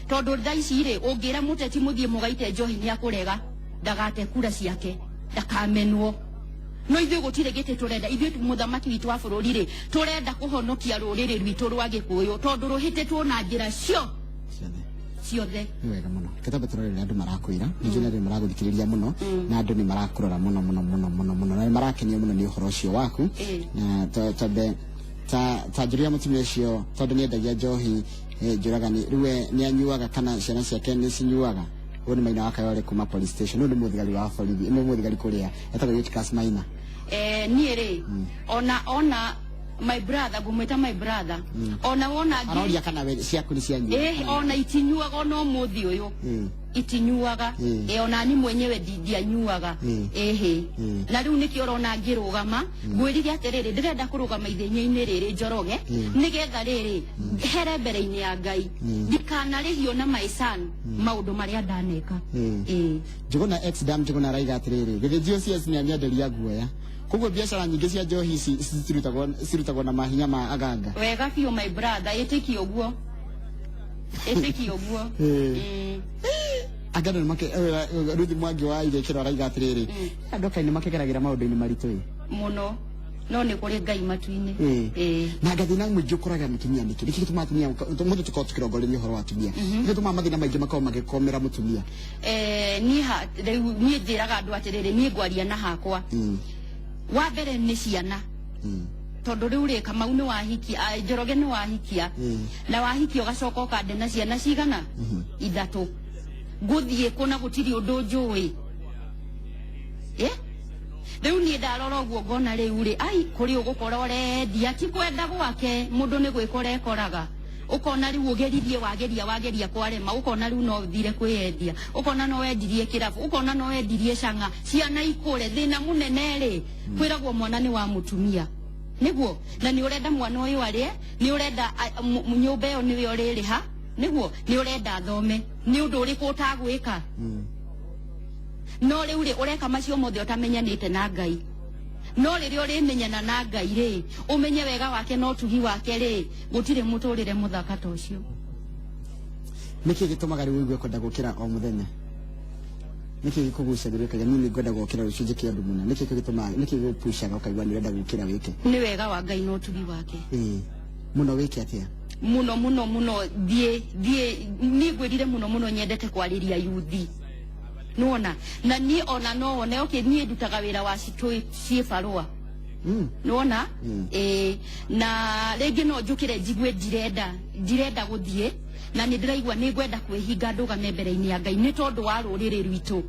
tondũ thaa ici rĩ, ũngĩra mũteti mũthiĩ mũgaite njohi, nĩ akũrega, ndagate kura ciake, ndakamenwo. No ithuĩ gũtirĩ gĩtĩ tũrenda. Ithuĩ mũthamaki witũ wa bũrũri rĩ, tũrenda kũhonokia rũrĩrĩ rwitũ rwa Gĩkũyũ, tondũ rũhĩtĩtwo na njĩra cio ciothe. Ciothe. Nĩ wega mũno. Kĩtambe tũrorere andũ marakwĩra ningĩ na andũ nĩ maragũthikĩrĩria mũno, na andũ nĩ marakũrora mũno mũno mũno mũno mũno, na nĩ marakenio mũno nĩ ũhoro ũcio waku. Na twambe ta njũria mũtumia ũcio, tondũ nĩ endagia njohi, njũragani rĩu we nĩ anyuaga kana ciana ciake nĩ cinyuaga? Ũyũ nĩ Maina wa Kayore kuma police station. Ũyũ nĩ mũthigari wa borithi, nĩ mũthigari kũrĩa etagwo Eutychus Maina. Niĩ rĩ, ona my brother, ngũmwĩta my brother, ona wona aroria kana we ciaku nĩ cianyua. Ona itinyuaga ona ũmũthĩ ũyũ. Itinyuaga. Ona ni mwenyewe ndianyuaga. Ĩhĩ. Na rĩu nĩkĩo ũrona ngĩrũgama ngwĩrire atĩrĩrĩ, ndĩrenda kũrũgama ithenya-inĩ rĩrĩ, Njoroge, nĩgetha rĩrĩ here mbere-inĩ ya Ngai, ndikanarĩhio na my son maũndũ marĩa ndaneka. Njuguna ex dam Njuguna araiga atiriri, githĩ GOCS nĩ anyenderia guoya, koguo biacara nyingĩ cia njohi ici cirutagwo na mahinya ma aganga. Wega biũ, my brother, ĩtĩkie ũguo, ĩtĩkie ũguo. Anga andũ nĩmake Ruthi Mwangi wa Irĩkĩro araiga atĩrĩrĩ, andũ kaĩ nĩmakĩgeragĩra maũndũ-inĩ maritũ ĩ. Mũno, no nĩ kũrĩ Ngai matu-inĩ. Na ngathĩna mũingĩ ũkoraga mũtumia nĩkĩ? Nĩkĩ gĩtũmaga atumia mũthĩ tũkorwo tũkĩrongoreria ũhoro wa atumia? Nĩkĩ gĩtũmaga mathĩna maingĩ makorwo magĩkomera mũtumia? Niĩ rĩu niĩ njĩraga andũ atĩrĩrĩ, niĩ ngwaria na hakwa. Wa mbere nĩ ciana, tondũ rĩu rĩ, Kamau nĩ wahikia, Njoroge nĩ wahikia, na wahikia ũgacoka ũkande na ciana cigana? 3. Ngũthiĩ kũ na gũtirĩ ũndũ njũĩ? Rĩu niĩ ndarora ũguo ngona rĩu rĩ, ai, kũrĩ ũgũkora ũrendia, ti kwenda gwake, mũndũ nĩ gwĩkora ekoraga. Ũkona rĩu ũgeririe, wageria, wageria, kwarema, ũkona rĩu no ũthire kwĩyendia, ũkona no wendirie kĩrabu, ũkona no wendirie cang'a, ciana ikũre. Thĩna mũnene rĩ, kwĩragwo mwana nĩ wa mũtumia, nĩguo na nĩ ũrenda mwana ũyũ arĩe, nĩ ũrenda nyũmba ĩyo nĩwe ũrĩrĩha, nĩguo nĩ ũrenda athome. Nĩ ũndũ ũrĩkũ ũtagwĩka? No rĩu rĩ, ũreka macio mothe ũtamenyanĩte na Ngai. No rĩrĩa ũrĩmenyana na Ngai rĩ, ũmenye wega wake na ũtugi wake rĩ, gũtirĩ mũtũrĩre mũthaka ta ũcio. Nĩkĩ gĩtũmaga rĩu ũigue kwenda gũkĩra o mũthenya? Nĩkĩ gĩkũgucagĩrĩria ũkaiga niĩ nĩngwenda gũkĩra rũciũ njĩke ũndũ mũna? Nĩkĩ gĩtũmaga, nĩkĩ gĩgũpushaga ũkaigua nĩ ũrenda gũkĩra wĩke? Nĩ wega wa Ngai na ũtugi wake. Mũno wĩke atĩa? Mũno mũno mũno thiĩ thiĩ, niĩ ngwĩrire mũno mũno nyendete kwarĩria yuthi, nĩwona? Na niĩ ona no wone, okay, niĩ ndutaga wĩra wa ciĩ barũa. Nĩwona? Na rĩngĩ no njũkĩre njigue ndirenda gũthiĩ, na nĩ ndĩraigua nĩ ngwenda kwĩhinga ndũgame mbere-inĩ ya Ngai nĩ tondũ wa rũrĩrĩ rwitũ.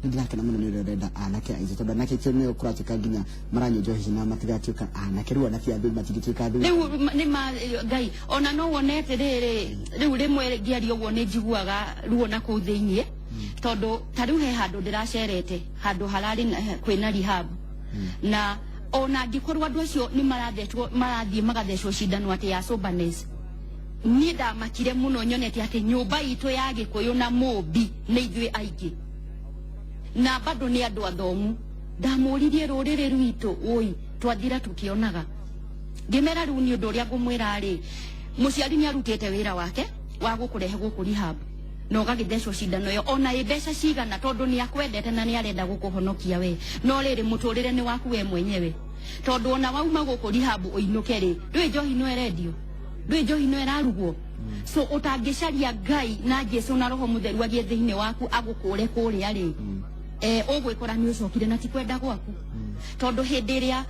Nĩ ndĩrakena mũno nĩ ũrĩa ũrenda anake aitũ, tondũ anake aitũ nĩo kũratuĩka nginya maranyua njohi na matigatuĩka anake. Rĩu anake athuri matingĩtuĩka athuri. Rĩu nĩ ma Ngai, ona no wone atĩrĩrĩ, rĩu rĩmwe ngĩaria ũguo nĩ njiguaga ruo na kũu thĩiniĩ, tondũ ta rĩu he handũ ndĩracerete, handũ hararĩ kwĩna rehab, na ona angĩkorwo andũ acio nĩ marathecwo, marathiĩ magathecwo cindano atĩ ya soberness. Niĩ ndamakire mũno nyonete atĩ nyũmba itũ ya Gĩkũyũ na Mũmbi nĩ ithuĩ aingĩ na bado nĩ andũ athomu. Ndamũririe rũrĩrĩ rwitũ ũi twathira tukionaga, ngĩmera rĩu nĩ ũndũ ũrĩa ngũmwĩra rĩ, mũciari nĩ arutĩte wĩra wake wa gũkũrehe gũkũ rehab na ũgagĩthecwo cindano ĩyo ona ĩ mbeca cigana, tondũ nĩ akwendete na nĩ arenda gũkũhonokia we. No rĩrĩ, mũtũrĩre nĩ waku we mwenyewe, tondũ ona wauma gũkũ rehab ũinũke rĩ, ndũĩ njohi no ĩrendio, ndũĩ njohi no ĩrarugwo. So ũtangĩcaria Ngai na Jesu na Roho Mũtheru agĩe thĩinĩ waku agũkũre kũrĩa rĩ, ũgwĩkora nĩ ũcokire na ti kwenda gwaku, tondũ hĩndĩ ĩrĩa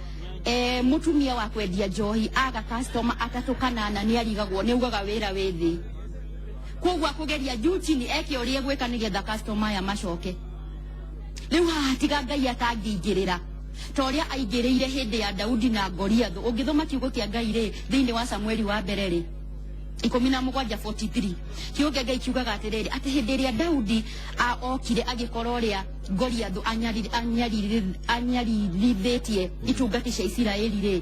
mũtumia wa kwendia njohi aga customer atatũ kana ana nĩ arigagwo, nĩ augaga wĩra wĩ thĩ. Koguo akũgeria juu chini eke ũrĩa egwĩka nĩgetha customer aya macoke. Rĩu haha tiga Ngai atangĩingĩrĩra ta ũrĩa aingĩrĩire hĩndĩ ya Daudi na Goliathũ. Ũngĩthoma kiugo kĩa Ngai rĩ, thĩinĩ wa Samueli wa mbere rĩ, 17:43, kiugo kĩa Ngai kiugaga atĩrĩrĩ, atĩ hĩndĩ ĩrĩa Daudi okire agĩkora ũrĩa Goliathũ anyaririthĩtie itungati cia Isiraeli rĩ,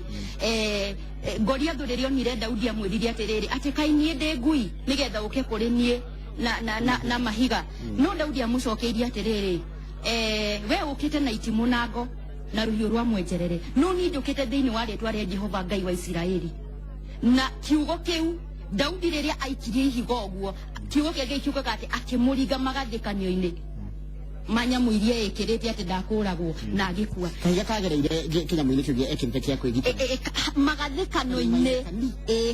Goliathũ rĩrĩa onire Daudi amwĩrire atĩrĩrĩ, atĩ kaĩ niĩ ndĩ ngui nĩgetha ũke kũrĩ niĩ na mahiga? No Daudi amũcokeirie atĩrĩrĩ, we ũkĩte na itimũ na ngo na rũhiũ rwa mwenjerere, no niĩ njũkĩte thĩinĩ wa rĩtwa rĩa Jehova Ngai wa Isiraeli. Na kiugo kĩu Daudi rĩrĩa aikirie ihiga ũguo, kiugo kĩa Ngai kiugaga atĩ akĩmũringa magathĩkanio-inĩ ma nyamũ iria ĩkĩrĩte atĩ ndakũragwo, na agĩkua. Kahiga kagereire kĩnyamũ-inĩ kĩu ekĩrĩte kĩa kwĩgitĩra. Magathĩkano-inĩ,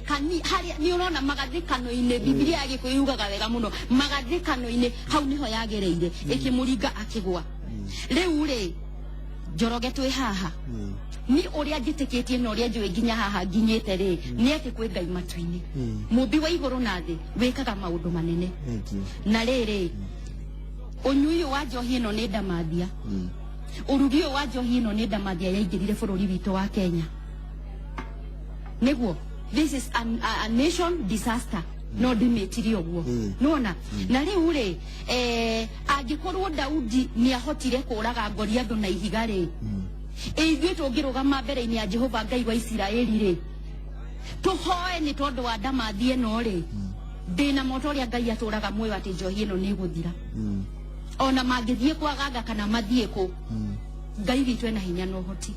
kani harĩa nĩ ũrona magathĩkano-inĩ. Bibilia ya Gĩkũyũ yugaga wega mũno, magathĩkano-inĩ hau nĩho yagereire ĩkĩmũringa akĩgwa. Rĩu rĩ, Njoroge, twĩ haha ni ũrĩa njĩtĩkĩtie na ũrĩa njũĩ nginya haha nginyĩte rĩ, nĩ atĩ kwĩ Ngai matu-inĩ, mũmbi wa igũrũ na thĩ, wĩkaga maũndũ manene. Thank you. Na rĩrĩ, ũnyui ũyũ wa njohi ĩno nĩ ndamathia, ũrugi ũyũ wa njohi ĩno nĩ ndamathia yaingĩrire bũrũri witũ wa Kenya. Nĩguo this is a nation disaster, no ndimĩtire ũguo. Nona na rĩu rĩ, angĩkorwo Daudi nĩ ahotire kũraga Goliathũ na ihiga rĩ, ithuĩ tũngĩrũgama mbere-inĩ ya Jehova Ngai wa Isiraeli rĩ, tũhoe nĩ tondũ wa ndamathi ĩno rĩ, ndĩna moto ũrĩa Ngai atũraga muoyo atĩ njohi ĩno nĩ ĩgũthira. Ona mangĩthiĩ kwaganga kana mathiĩ kũ, Ngai witũ ena hinya na ũhoti.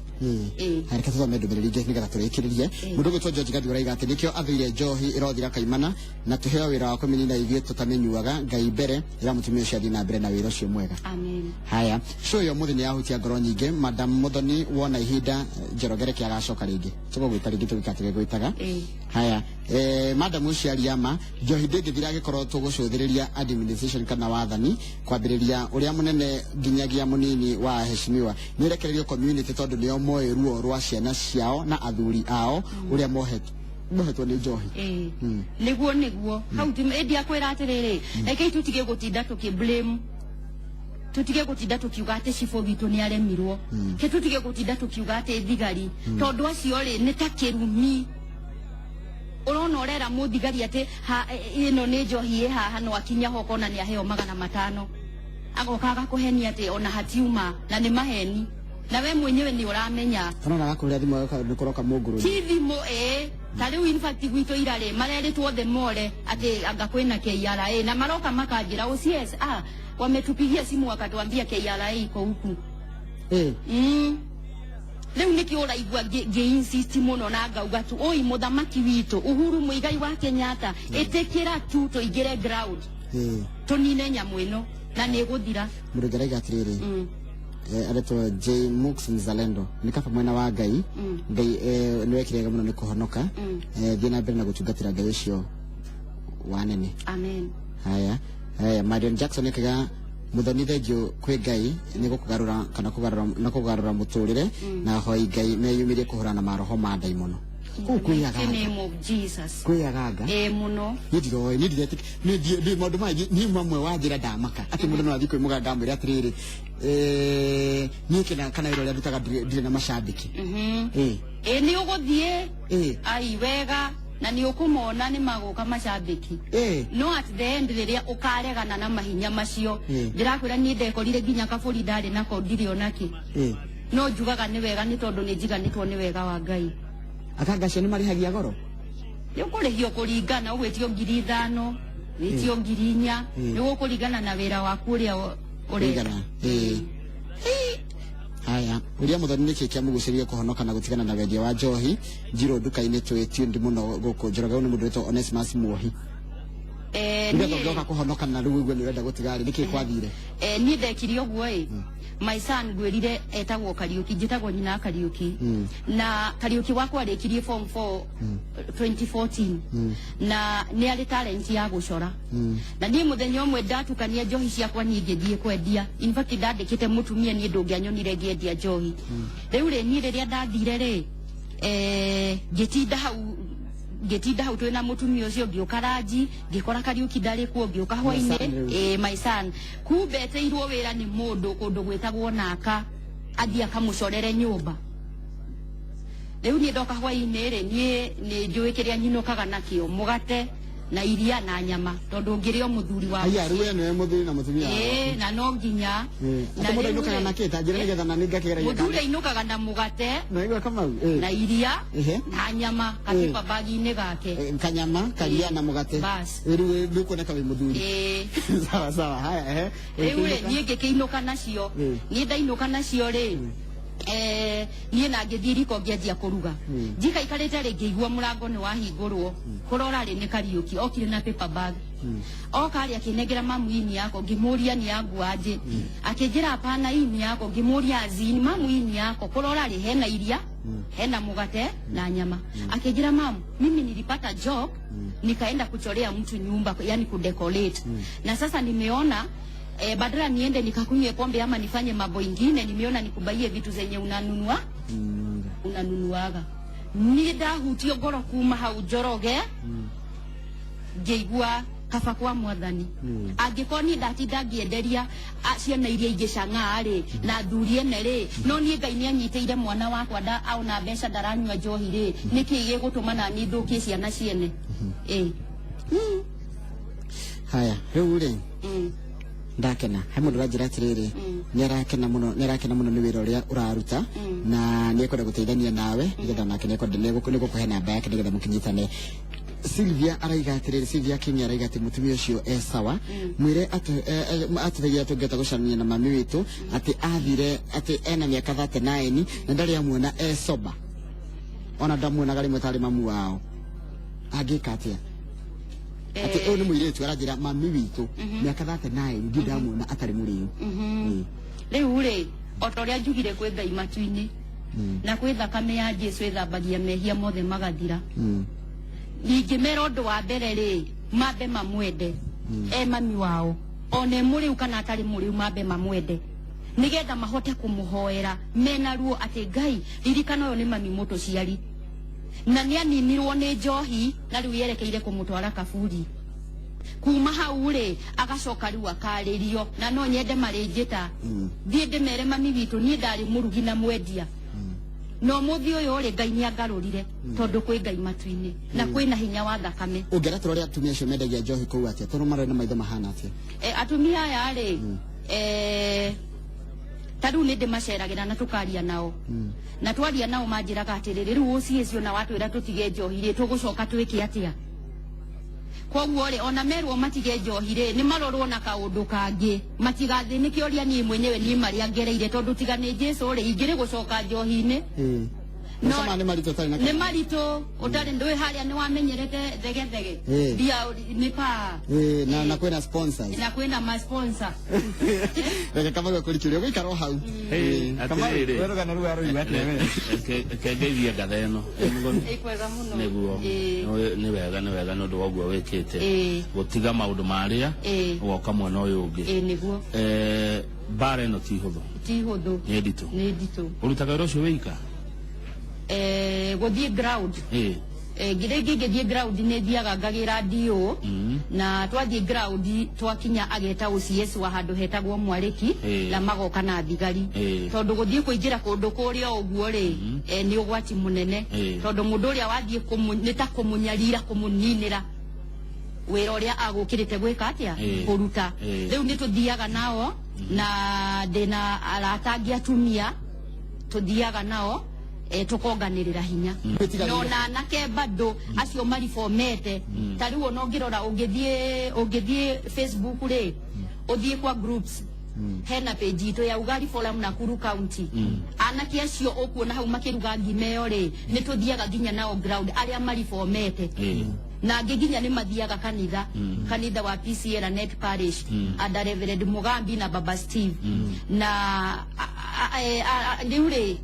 Reke tũthome ndũmĩrĩri ingĩ nĩgetha tũrĩkĩrĩrie. Mũndũ ũgwĩtwo George Gathi ũraiga atĩ nĩkĩo athũire njohi ĩrothira kaimana na tũheo wĩra wa kũmĩnina ithuĩ tũtamĩnyuaga. Ngai mbere ĩra mũtumia ũcio athiĩ na mbere na wĩra ũcio mwega. Amen. Haya, show ĩyo mũthĩ nĩ yahutia ngoro nyingĩ. Madam Muthoni, wona ihinda Njoroge reke agacoka rĩngĩ, tũgũgwĩta rĩngĩ tũgĩka tũgĩgwĩtaga. Haya, madam ũcio aria ma njohi ndĩngĩthira angĩkorwo tũgũcũthĩrĩria administration kana wathani, kwambĩrĩria ũrĩa mũnene nginyagia mũnini wa aheshimiwa. Nĩ rekererio community, tondũ nĩo moĩ ruo rwa ciana ciao na athuri ao ũrĩa mohetwo nĩ njohi. Nĩguo hau ti ĩndi akwĩra atĩrĩrĩ, rekei tũtige gũtinda tũkĩ blame, tutige gutinda tukiuga atĩ cibũ witũ nĩ aremirwo, ke tutige gutinda tukiuga atĩ thigari, tondũ acio rĩ nĩ ta kĩrumi. Ũrona ũrera mũthigari atĩ ĩno nĩ njohi ĩ haha, no akinya ho kona nĩ aheo 500, agoka agakũhenia atĩ ona hatiuma, na nĩ maheni, na we mwenyewe nĩ ũramenya. Kana ona agakũhũrĩra thimũ nĩ kũroka mũngũrũ. Ti thimũ ĩ ta rĩu, in fact gwitũ ira rĩ marerĩtwo othe more atĩ anga kwĩna KRA, na maroka makanjĩra OCS, wametupigia simu wakatuambia KRA iko huku. Rĩu nĩkĩo ũraigua ngĩ insist mũno na ngauga tu oi mũthamaki witũ Uhuru Muigai wa Kenyatta, ĩtĩkĩra tu tũingĩre ground, tũnine nyamũ ĩno na nĩ ĩgũthira. Mũndũ ũngĩ araiga atĩrĩrĩ, aretwo J Mux Mzalendo, nĩ kaba mwena wa Ngai. Ngai nĩ wekire wega mũno nĩ kũhonoka. Thiĩ na mbere na gũtungatĩra Ngai ũcio wa nene. Amen. Haya, Marion Jackson akiga Muthoni thengiũ kwĩ Ngai nĩ gũkũgarũra kana kũgarũra na kũgarũra mũtũrĩre, na hoi Ngai meyumĩrie kũhũrana na maroho ma ndaimono kũu kwĩ In the aganga. name of Jesus. Kwĩ aganga. Ĩ mũno. Niĩ ndiroĩ, niĩ ndiretĩkia, niĩ ndiĩ maũndũ maya niĩ mamwe wa njĩra ndamaka atĩ mũndũ no athiĩ kwĩ mũganga amwĩre atĩrĩrĩ, niĩ kĩna kana wĩra ũrĩa ndutaga ndirĩ na macambĩki. Ĩ nĩ ũgũthiĩ. Ai wega, na nĩ ũkũmona nĩ magũka macambĩki. No at the end rĩrĩa ũkaregana na mahinya macio, ndĩrakwĩra niĩ ndekorire nginya kabũri ndarĩ nako ndirĩ onakĩ. No njugaga nĩ wega nĩ tondũ nĩ njiganĩtwo nĩ wega wa Ngai. Akanga acio nĩ marĩhagia goro. Nĩ ũkũrĩhio kũringana, ũgwĩtio 5,000, wĩtio 4,000, nĩ gũkũringana na wĩra waku ũrĩa ũreka. Kũringana. Haya, uria muthoni nĩkĩ kĩamũgucĩrĩirie kũhonoka na gũtigana na wendia wa njohi njirũ nduka-inĩ twĩ tuned mũno gũkũ Njoroge? Ũyũ nĩ mũndũ wĩtwo Onesmus Muohi. Nĩgetha ũngĩoka kũhonoka na rĩu ũigue nĩ ũrenda gũtiga rĩ, nĩkĩ kwathire? Niĩ ndekire ũguo ĩ, my son ngwĩrire etagwo Kariũki, njĩtagwo nyina wa Kariũki, na Kariũki wakwa arĩkirie form 4 2014, na nĩ arĩ talent ya gũcora. Na niĩ mũthenya ũmwe ndatukania njohi ciakwa, niĩ ngĩthiĩ kwendia. In fact, ndandĩkĩte mũtumia, niĩ ndũngĩanyonire ngĩendia njohi. Rĩu rĩ, niĩ rĩrĩa ndathire rĩ, ngĩtinda hau twĩna mũtumia ũcio, ngĩũka ranji, ngĩkora Kariũki ndarĩ kuo, ngĩũka hwainĩ. Son rĩu. My son kumbe etĩirwo wĩra nĩ mũndũ kũndũ gwĩtagwo naka, athiĩ akamũcorere nyũmba. Rĩu niĩ ndoka hwainĩ rĩ, niĩ nĩ njũĩ kĩrĩa nyinũkaga nakĩo, mũgate na iria na nyama, tondũ ngĩrĩ o mũthuri wa Aya, rĩu we nĩwe mũthuri na mũtumia waku. Ĩĩ, na no nginya. Na Atĩ mũndũ rĩu ainũkaga rĩ, na kĩ? Ta njĩra nĩgetha na nĩ ngakĩgeragia. Mũthuri ainũkaga na mũgate Na igua Kamau. Na iria na nyama kapipa bagi-inĩ gake. Kanyama karia na mũgate. Bas. Rĩu nĩ ũkuoneka wĩ mũthuri. Ĩĩ. Sawa sawa, haya, ehe. Rĩu rĩ, niĩ ngĩkĩinũka nacio. Niĩ ndainũka nacio rĩ, niĩ na ngĩthiĩ riko ngĩanjia kũruga. Njikaikarĩte rĩ, ngĩigua mũrango nĩ wahingũrwo. Kũrora rĩ, nĩ Kariũki okire na paper bag. Oka rĩ, akĩnengera, "Mamu, hii ni yako." Ngĩmũria, "Ni yangu aje?" Akĩnjĩra, "Hapana, hii ni yako." Ngĩmũria, "Azini, mamu, hii ni yako." Kũrora rĩ, hena iria, hena mũgate na nyama. Akĩnjĩra, "Mamu, mimi nilipata job, nikaenda kuchorea mtu nyumba, yani kudecorate, na sasa nimeona badala niende nikakunywe pombe ama nifanye mambo ingine, nimeona nikubaie vitu zenye unanunua unanunuaga." Niĩ ndahutio ngoro kuma hau Njoroge, ngĩigua kaba kwa Mwathani. Angĩkorwo niĩ ndatinda ngĩenderia ciana iria ingĩ cang'aa rĩ, na thuri ene rĩ, no niĩ Ngai nĩ anyitĩire mwana wakwa, nda aona mbeca ndaranyua njohi rĩ, nĩkĩ gĩgũtũma na niĩ thũkie ciana ciene? Ĩ. Haya, rĩu rĩ, ndakena he mũndũ ũranjĩra atĩrĩrĩ, nĩ arakena mũno nĩ wĩra ũrĩa ũraruta, na nĩ ekwenda gũteithania nawe, nĩgetha nake nĩ ekwenda nĩ gũkũhe namba yake nĩgetha mũkĩnyitane. Sylvia araiga atĩrĩrĩ, Sylvia King araiga atĩ mũtumia ũcio e sawa, mwĩre atũteithia tũngĩhota gũcemania na mami witũ, atĩ athire atĩ ena mĩaka 39 na ndarĩ amuona e sober, ona ndamuonaga rĩmwe tarĩ mamu wao. Angĩka atĩa? Atĩ ũyũ nĩ mũirĩtu aranjĩra mami witũ mĩaka 39 ndi ndamuona atarĩ mũrĩu. Rĩu rĩ, o ta ũrĩa njugire, kwĩ Ngai matu-inĩ na kwĩ thakame ya Jesu ĩthambagia mehia mothe magathira. Ingĩmera ũndũ wa mbere rĩ, mambe mamwende e mami wao, ona e mũrĩu kana atarĩ mũrĩu, mambe mamwende nigetha mahote kũmũhoera mena ruo atĩ, "Ngai, ririkana ũyũ nĩ mami mũtũciari na nĩ aninirwo nĩ njohi na rĩu yerekeire kũmũtwara kaburi." Kuma hau rĩ, agacoka rĩu akarĩrio, na no nyende marĩnjĩta thiĩ ndĩmere mami witũ niĩ ndarĩ mũrugi na mwendia, no mũthĩ ũyũ rĩ, Ngai nĩ angarũrire, tondũ kwĩ Ngai matu-inĩ na kwĩna hinya wa thakame. Ũngĩra ũrĩa atumia acio mendagia njohi kũu atĩa, tondũ marĩ na maitho mahana atĩa? Atumia aya rĩ, ta rĩu nĩ ndĩmaceragĩra na tũkaria nao, na twaria nao manjĩraga atĩrĩrĩ, "Rĩu ũciĩcio na watwĩra tũtige njohi rĩ, tũgũcoka twĩke atĩa?" Koguo rĩ, ona merwo matige njohi rĩ, nĩ marorwo na kaũndũ kangĩ, matigathĩnĩke ũrĩa niĩ mwenyewe niĩ marĩa ngereire, tondũ tiga nĩ Jesu rĩ, ingĩrĩ gũcoka njohi-inĩ. No nĩ maritũ ũtarĩ na nĩ maritũ ũtarĩ ndũĩ harĩa nĩ wamenyerete thegethege. Mbia nĩ paa. Ĩĩ, na kwĩna sponsors. Na kwĩna ma sponsor. Reke Kamau akũrikĩrie ũgũikara o hau. Hey, Kamau, atĩrĩrĩ. we rũgano rũu arũigua atĩa we? Reke ngeithie ngatha ĩno. Ĩ mũgoni? Ĩ, kwega mũno. Nĩguo. Nĩ wega nĩ ũndũ wa ũguo wĩkĩte gũtiga maũndũ marĩa ũgoka mwena ũyũ ũngĩ. Ĩĩ, nĩguo. Mbara ĩno ti hũthũ. Ti hũthũ. Nĩ nditũ. Nĩ nditũ. Ũrutaga wĩra ũcio wĩika? Gũthiĩ ground, rĩngĩ ngĩthiĩ ground nĩ thiaga ngagĩra DO, na twathiĩ ground twakinya ageta OCS wa handũ hetagwo Mwarĩki, na magoka na thigari, tondũ gũthiĩ kũingĩra kũndũ kũrĩa ũguo rĩ, nĩ ũgwati mũnene, tondũ mũndũ ũrĩa wathiĩ nĩ ta kũmũnyarira, kũmũninĩra wĩra ũrĩa agũkĩrĩte gwĩka atĩa, kũruta. Rĩu nĩ tũthiaga nao, na ndĩna arata angĩ atumia tũthiaga nao. Tukonganĩrĩra hinya. Wĩtiganĩire. No na anake bado acio maribomete ta rĩu ona ũngĩrora ũngĩthiĩ Facebook rĩ, ũthiĩ kwa groups, hena page itũ ya Ugali Forum Nakuru County. Anake acio ũkuona hau makĩruga ngima ĩyo rĩ, nĩ tũthiaga nginya nao ground arĩa maribomete, na angĩ nginya nĩ mathiaga kanitha wa PCA na Net Parish under Reverend Mugambi na Baba Steve na rĩu rĩ,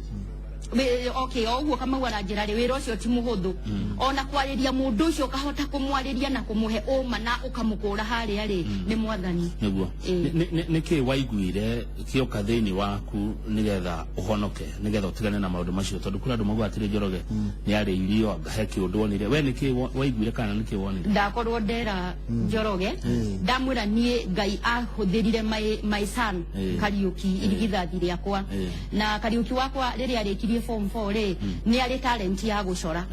okay, o ũguo Kamau aranjĩra rĩ, wĩra ũcio ti mũhũthũ ona kwarĩria mũndũ ũcio, ũkahota kũmwarĩria na kũmũhe ũma na ũkamũkũra harĩa rĩ, nĩ Mwathani. Nĩguo. Nĩ kĩ waiguire kĩoka thĩinĩ waku nĩgetha ũhonoke, nĩgetha ũtigane na maũndũ macio? Tondũ kũrĩ andũ maugaga atĩrĩ, Njoroge nĩ arĩirio anga he kĩũndũ wonire. We nĩ kĩ waiguire kana nĩ kĩ wonire? Ndakorwo ndera Njoroge, ndamwĩra niĩ Ngai ahũthĩrire my son, Kariũki, irigithathi rĩakwa. Na Kariũki wakwa rĩrĩa arĩkirie form 4 rĩ, nĩ arĩ talent ya gũcora.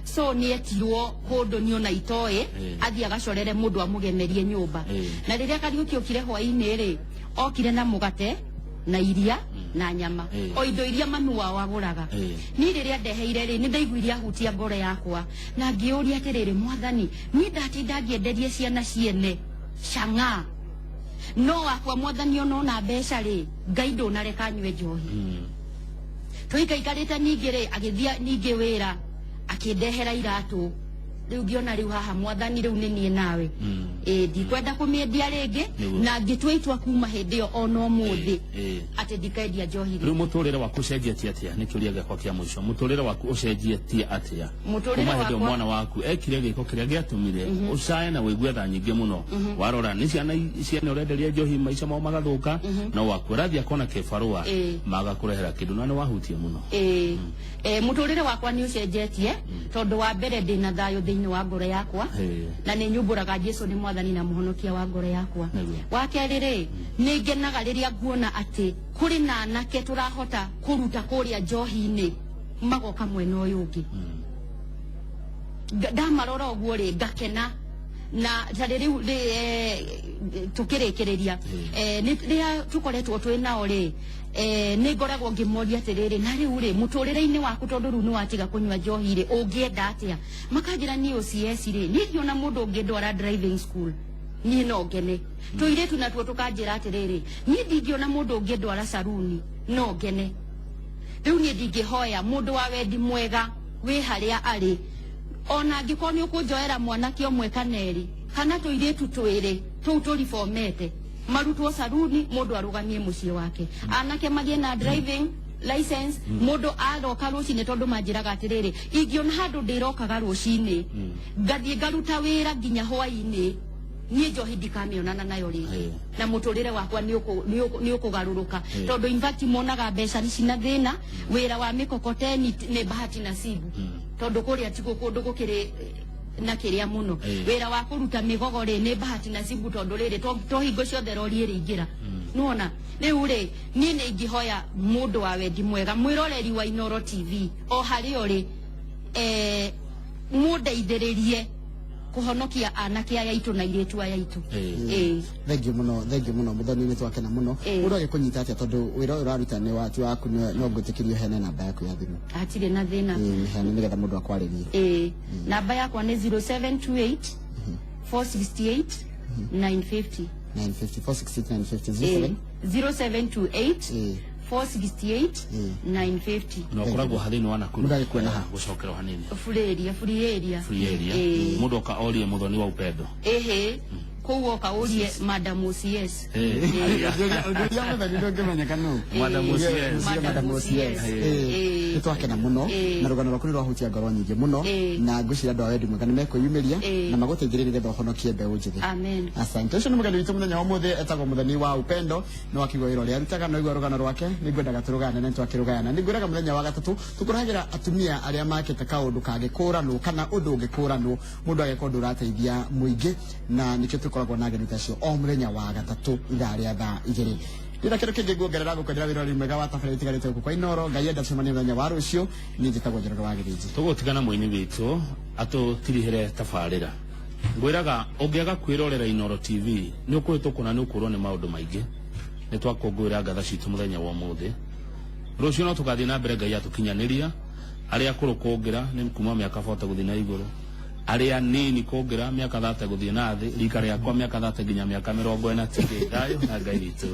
So nĩ etirwo kũndũ niĩ ona itoĩ, athiĩ agacorere mũndũ amũgemerie nyũmba. Na rĩrĩa Kariũki okire hwaĩ-inĩ rĩ, okire na mũgate na iria na nyama, o indo iria mami wao agũraga. Niĩ rĩrĩa ndeheire rĩ, nĩ ndaiguire ahutia ngoro yakwa na ngĩũria atĩrĩrĩ, Mwathani, niĩ ndatinda ngĩenderia ciana ciene cang'aa, no wakwa Mwathani onona mbeca rĩ, Ngai ndũnareka nyue njohi. Tũikaikarĩte ningĩ rĩ, agĩthiĩ ningĩ wĩra akĩndehera iratũ. Rĩu ngĩona rĩu haha Mwathani, rĩu nĩ niĩ nawe, ĩ ndikwenda kũmĩendia rĩngĩ. Na ngĩtua itua kuma hĩndĩ ĩyo ona ũmũthĩ atĩ ndikendia njohi rĩu rĩngĩ. Mũtũrĩre waku ũcenjetie atĩa? Nĩ kĩũria gĩakwa kĩa mũico. Mũtũrĩre waku ũcenjetie atĩa Mũtũrĩre kuma hĩndĩ ĩyo wakwa- mwana waku ekire gĩko kĩrĩa gĩatũmire ũcae na wĩigue tha nyingĩ mũno? Warora nĩ ciana ciana ũrenderia njohi, maica mao magathũka, no waku ũrathiĩ akona kĩbarũa magakũrehera kĩndũ na nĩ wahutia mũno. Ĩĩ, mũtũrĩre wakwa nĩ ũcenjetie tondũ wa mbere ndĩna thayũ thĩinĩ wa ngoro yakwa, na nĩ nyumbũraga Jesu nĩ Mwathani na Mũhonokia wa ngoro yakwa. Wa kerĩ rĩ, nĩ ngenaga rĩrĩa nguona atĩ kũrĩ na anake tũrahota kũruta kũrĩa njohi-inĩ magoka mwena ũyũ ũngĩ. Ndamarora ũguo rĩ, ngakena. Na tarĩ rĩu rĩ, tũkĩrĩkĩrĩria, nĩ rĩrĩa tũkoretwo twĩ nao rĩ, nĩ ngoragwo ngĩmoria atĩrĩrĩ, na rĩu rĩ, mũtũrĩre-inĩ waku, tondũ rĩu nĩ watiga kũnyua njohi rĩ, ũngĩenda atĩa? Makanjĩra, niĩ OCS rĩ, niĩ ngĩona mũndũ ũngĩndwara driving school niĩ no ngene. Tũirĩtu natuo tũkanjĩra atĩrĩrĩ, niĩ ndingĩona mũndũ ũngĩndwara saruni no ngene. Rĩu niĩ ndingĩhoya mũndũ wa wendi mwega wĩ harĩa arĩ, ona angĩkorwo nĩ ũkũnjoera mwanake ũmwe kana erĩ kana tũirĩtu twĩrĩ tũu tũribomete, marutwo saruni, mũndũ arũgamie mũciĩ wake, anake magĩe na driving license, mũndũ aroka rũcinĩ, tondũ manjĩraga atĩrĩrĩ, ingĩona handũ ndĩrokaga rũcinĩ ngathiĩ ngaruta wĩra nginya hwaĩ-inĩ, niĩ njohi ndikamĩonana nayo rĩngĩ, na mũtũrĩre wakwa nĩ ũkũgarũrũka, tondũ in fact monaga mbeca cina thĩna. Wĩra wa mĩkokoteni nĩ bahati nasibu, tondũ kũrĩa tikuo kũndũ gũkĩrĩ na kĩrĩa mũno. Wĩra wa kũruta mĩgogo rĩ, nĩ bahati nasibu, tondũ rĩrĩ to hingo ciothe rori ĩrĩingĩra nĩwona. Rĩu rĩ, niĩ nĩ ingĩhoya mũndũ wa wendi mwega, mwĩroreri wa Inoro TV o harĩa ũrĩ, mũndeithĩrĩrie kũhonokia anake aya aitũ na airĩtu aya aitũ. Ĩĩ. Thengiũ mũno, thengiũ mũno Mũthoni, nĩ twakena mũno. Mũndũ agĩkũnyita atĩa? Tondũ wĩra ũyũ ũraruta nĩ wa ti waku, no ngwĩtĩkĩrie ũheane namba yaku ya thimũ. Hatirĩ na thĩna. Ĩĩ, heana nĩgetha mũndũ akwarĩrie. Ĩĩ, namba yakwa nĩ 0728 468 950. 950 468 950. Ĩĩ. 07 0728 Ĩĩ. 468 950. Na ũkoragwo ha thĩinĩ wa Nakuru? Mũndũ agĩkuona ha? Gũcokerwo hanini. Free area, free area. Free area. Ĩĩ. Mũndũ oka orie Mũthoni wa Upendo. Ĩhĩ, kũu oka ũrie Madam OCS. Ũngĩũria Mũthoni ndũngĩmenyeka nũ. Madam OCS. Madam Madam OCS. OCS. Ĩĩ. Nĩ twakena mũno, na rũgano rwaku nĩ rwahutia ngoro nyingĩ mũno, na ngwĩciria andũ a wendi mwega nĩ mekwĩyumĩria na magũteithĩrĩrie nĩgetha ũhonokie mbeũ njĩthĩ. Amen. Asante. Ũcio nĩ mũgeni witũ mũthenya wa ũmũthĩ, etagwo Mũthoni wa Upendo. Nĩ wakigua wĩra ũrĩa arutaga, no igua rũgano rwake. Nĩ ngwendaga tũrũgayane na nĩ twakĩrũgayana. Nĩ ngwĩraga mũthenya wa gatatũ tũkũrehagĩra atumia arĩa makĩte kaũndũ kangĩkũranwo kana ũndũ ũngĩkũranwo, mũndũ ageka ũndũ ũrateithia mũingĩ, na nĩkĩo tũkoragwo na ageni ta acio o mũthenya wa gatatũ ithaa rĩa thaa 2. Ndĩna kĩndũ kĩngĩ nguongerera ngũkwendera wĩra ũrĩ mwega wa tabarĩra itigarĩte gũkũ kwa Inoro. Ngai enda tũcemanie mũthenya wa rũciũ. Niĩ njĩtagwo Njoroge wa Gĩthĩnji. Tũgũtigana mũini witũ atũtirihĩre tabarĩra. Ngwĩraga ũngĩaga kwĩrorera Inoro TV nĩ ũkũhĩtũkwo na nĩ ũkũrwo nĩ maũndũ maingĩ. Nĩ twakũngũĩra ngatha citũ mũthenya wa ũmũthĩ. Rũciũ no tũgathiĩ na mbere Ngai atũkinyanĩria. Arĩa akũrũ kũngĩra nĩ kuma mĩaka 40 gũthiĩ na igũrũ, arĩa nini kũngĩra mĩaka 30 gũthiĩ na thĩ, rika rĩakwa mĩaka 30 nginya mĩaka 40. Tigĩ thayũ na Ngai witũ.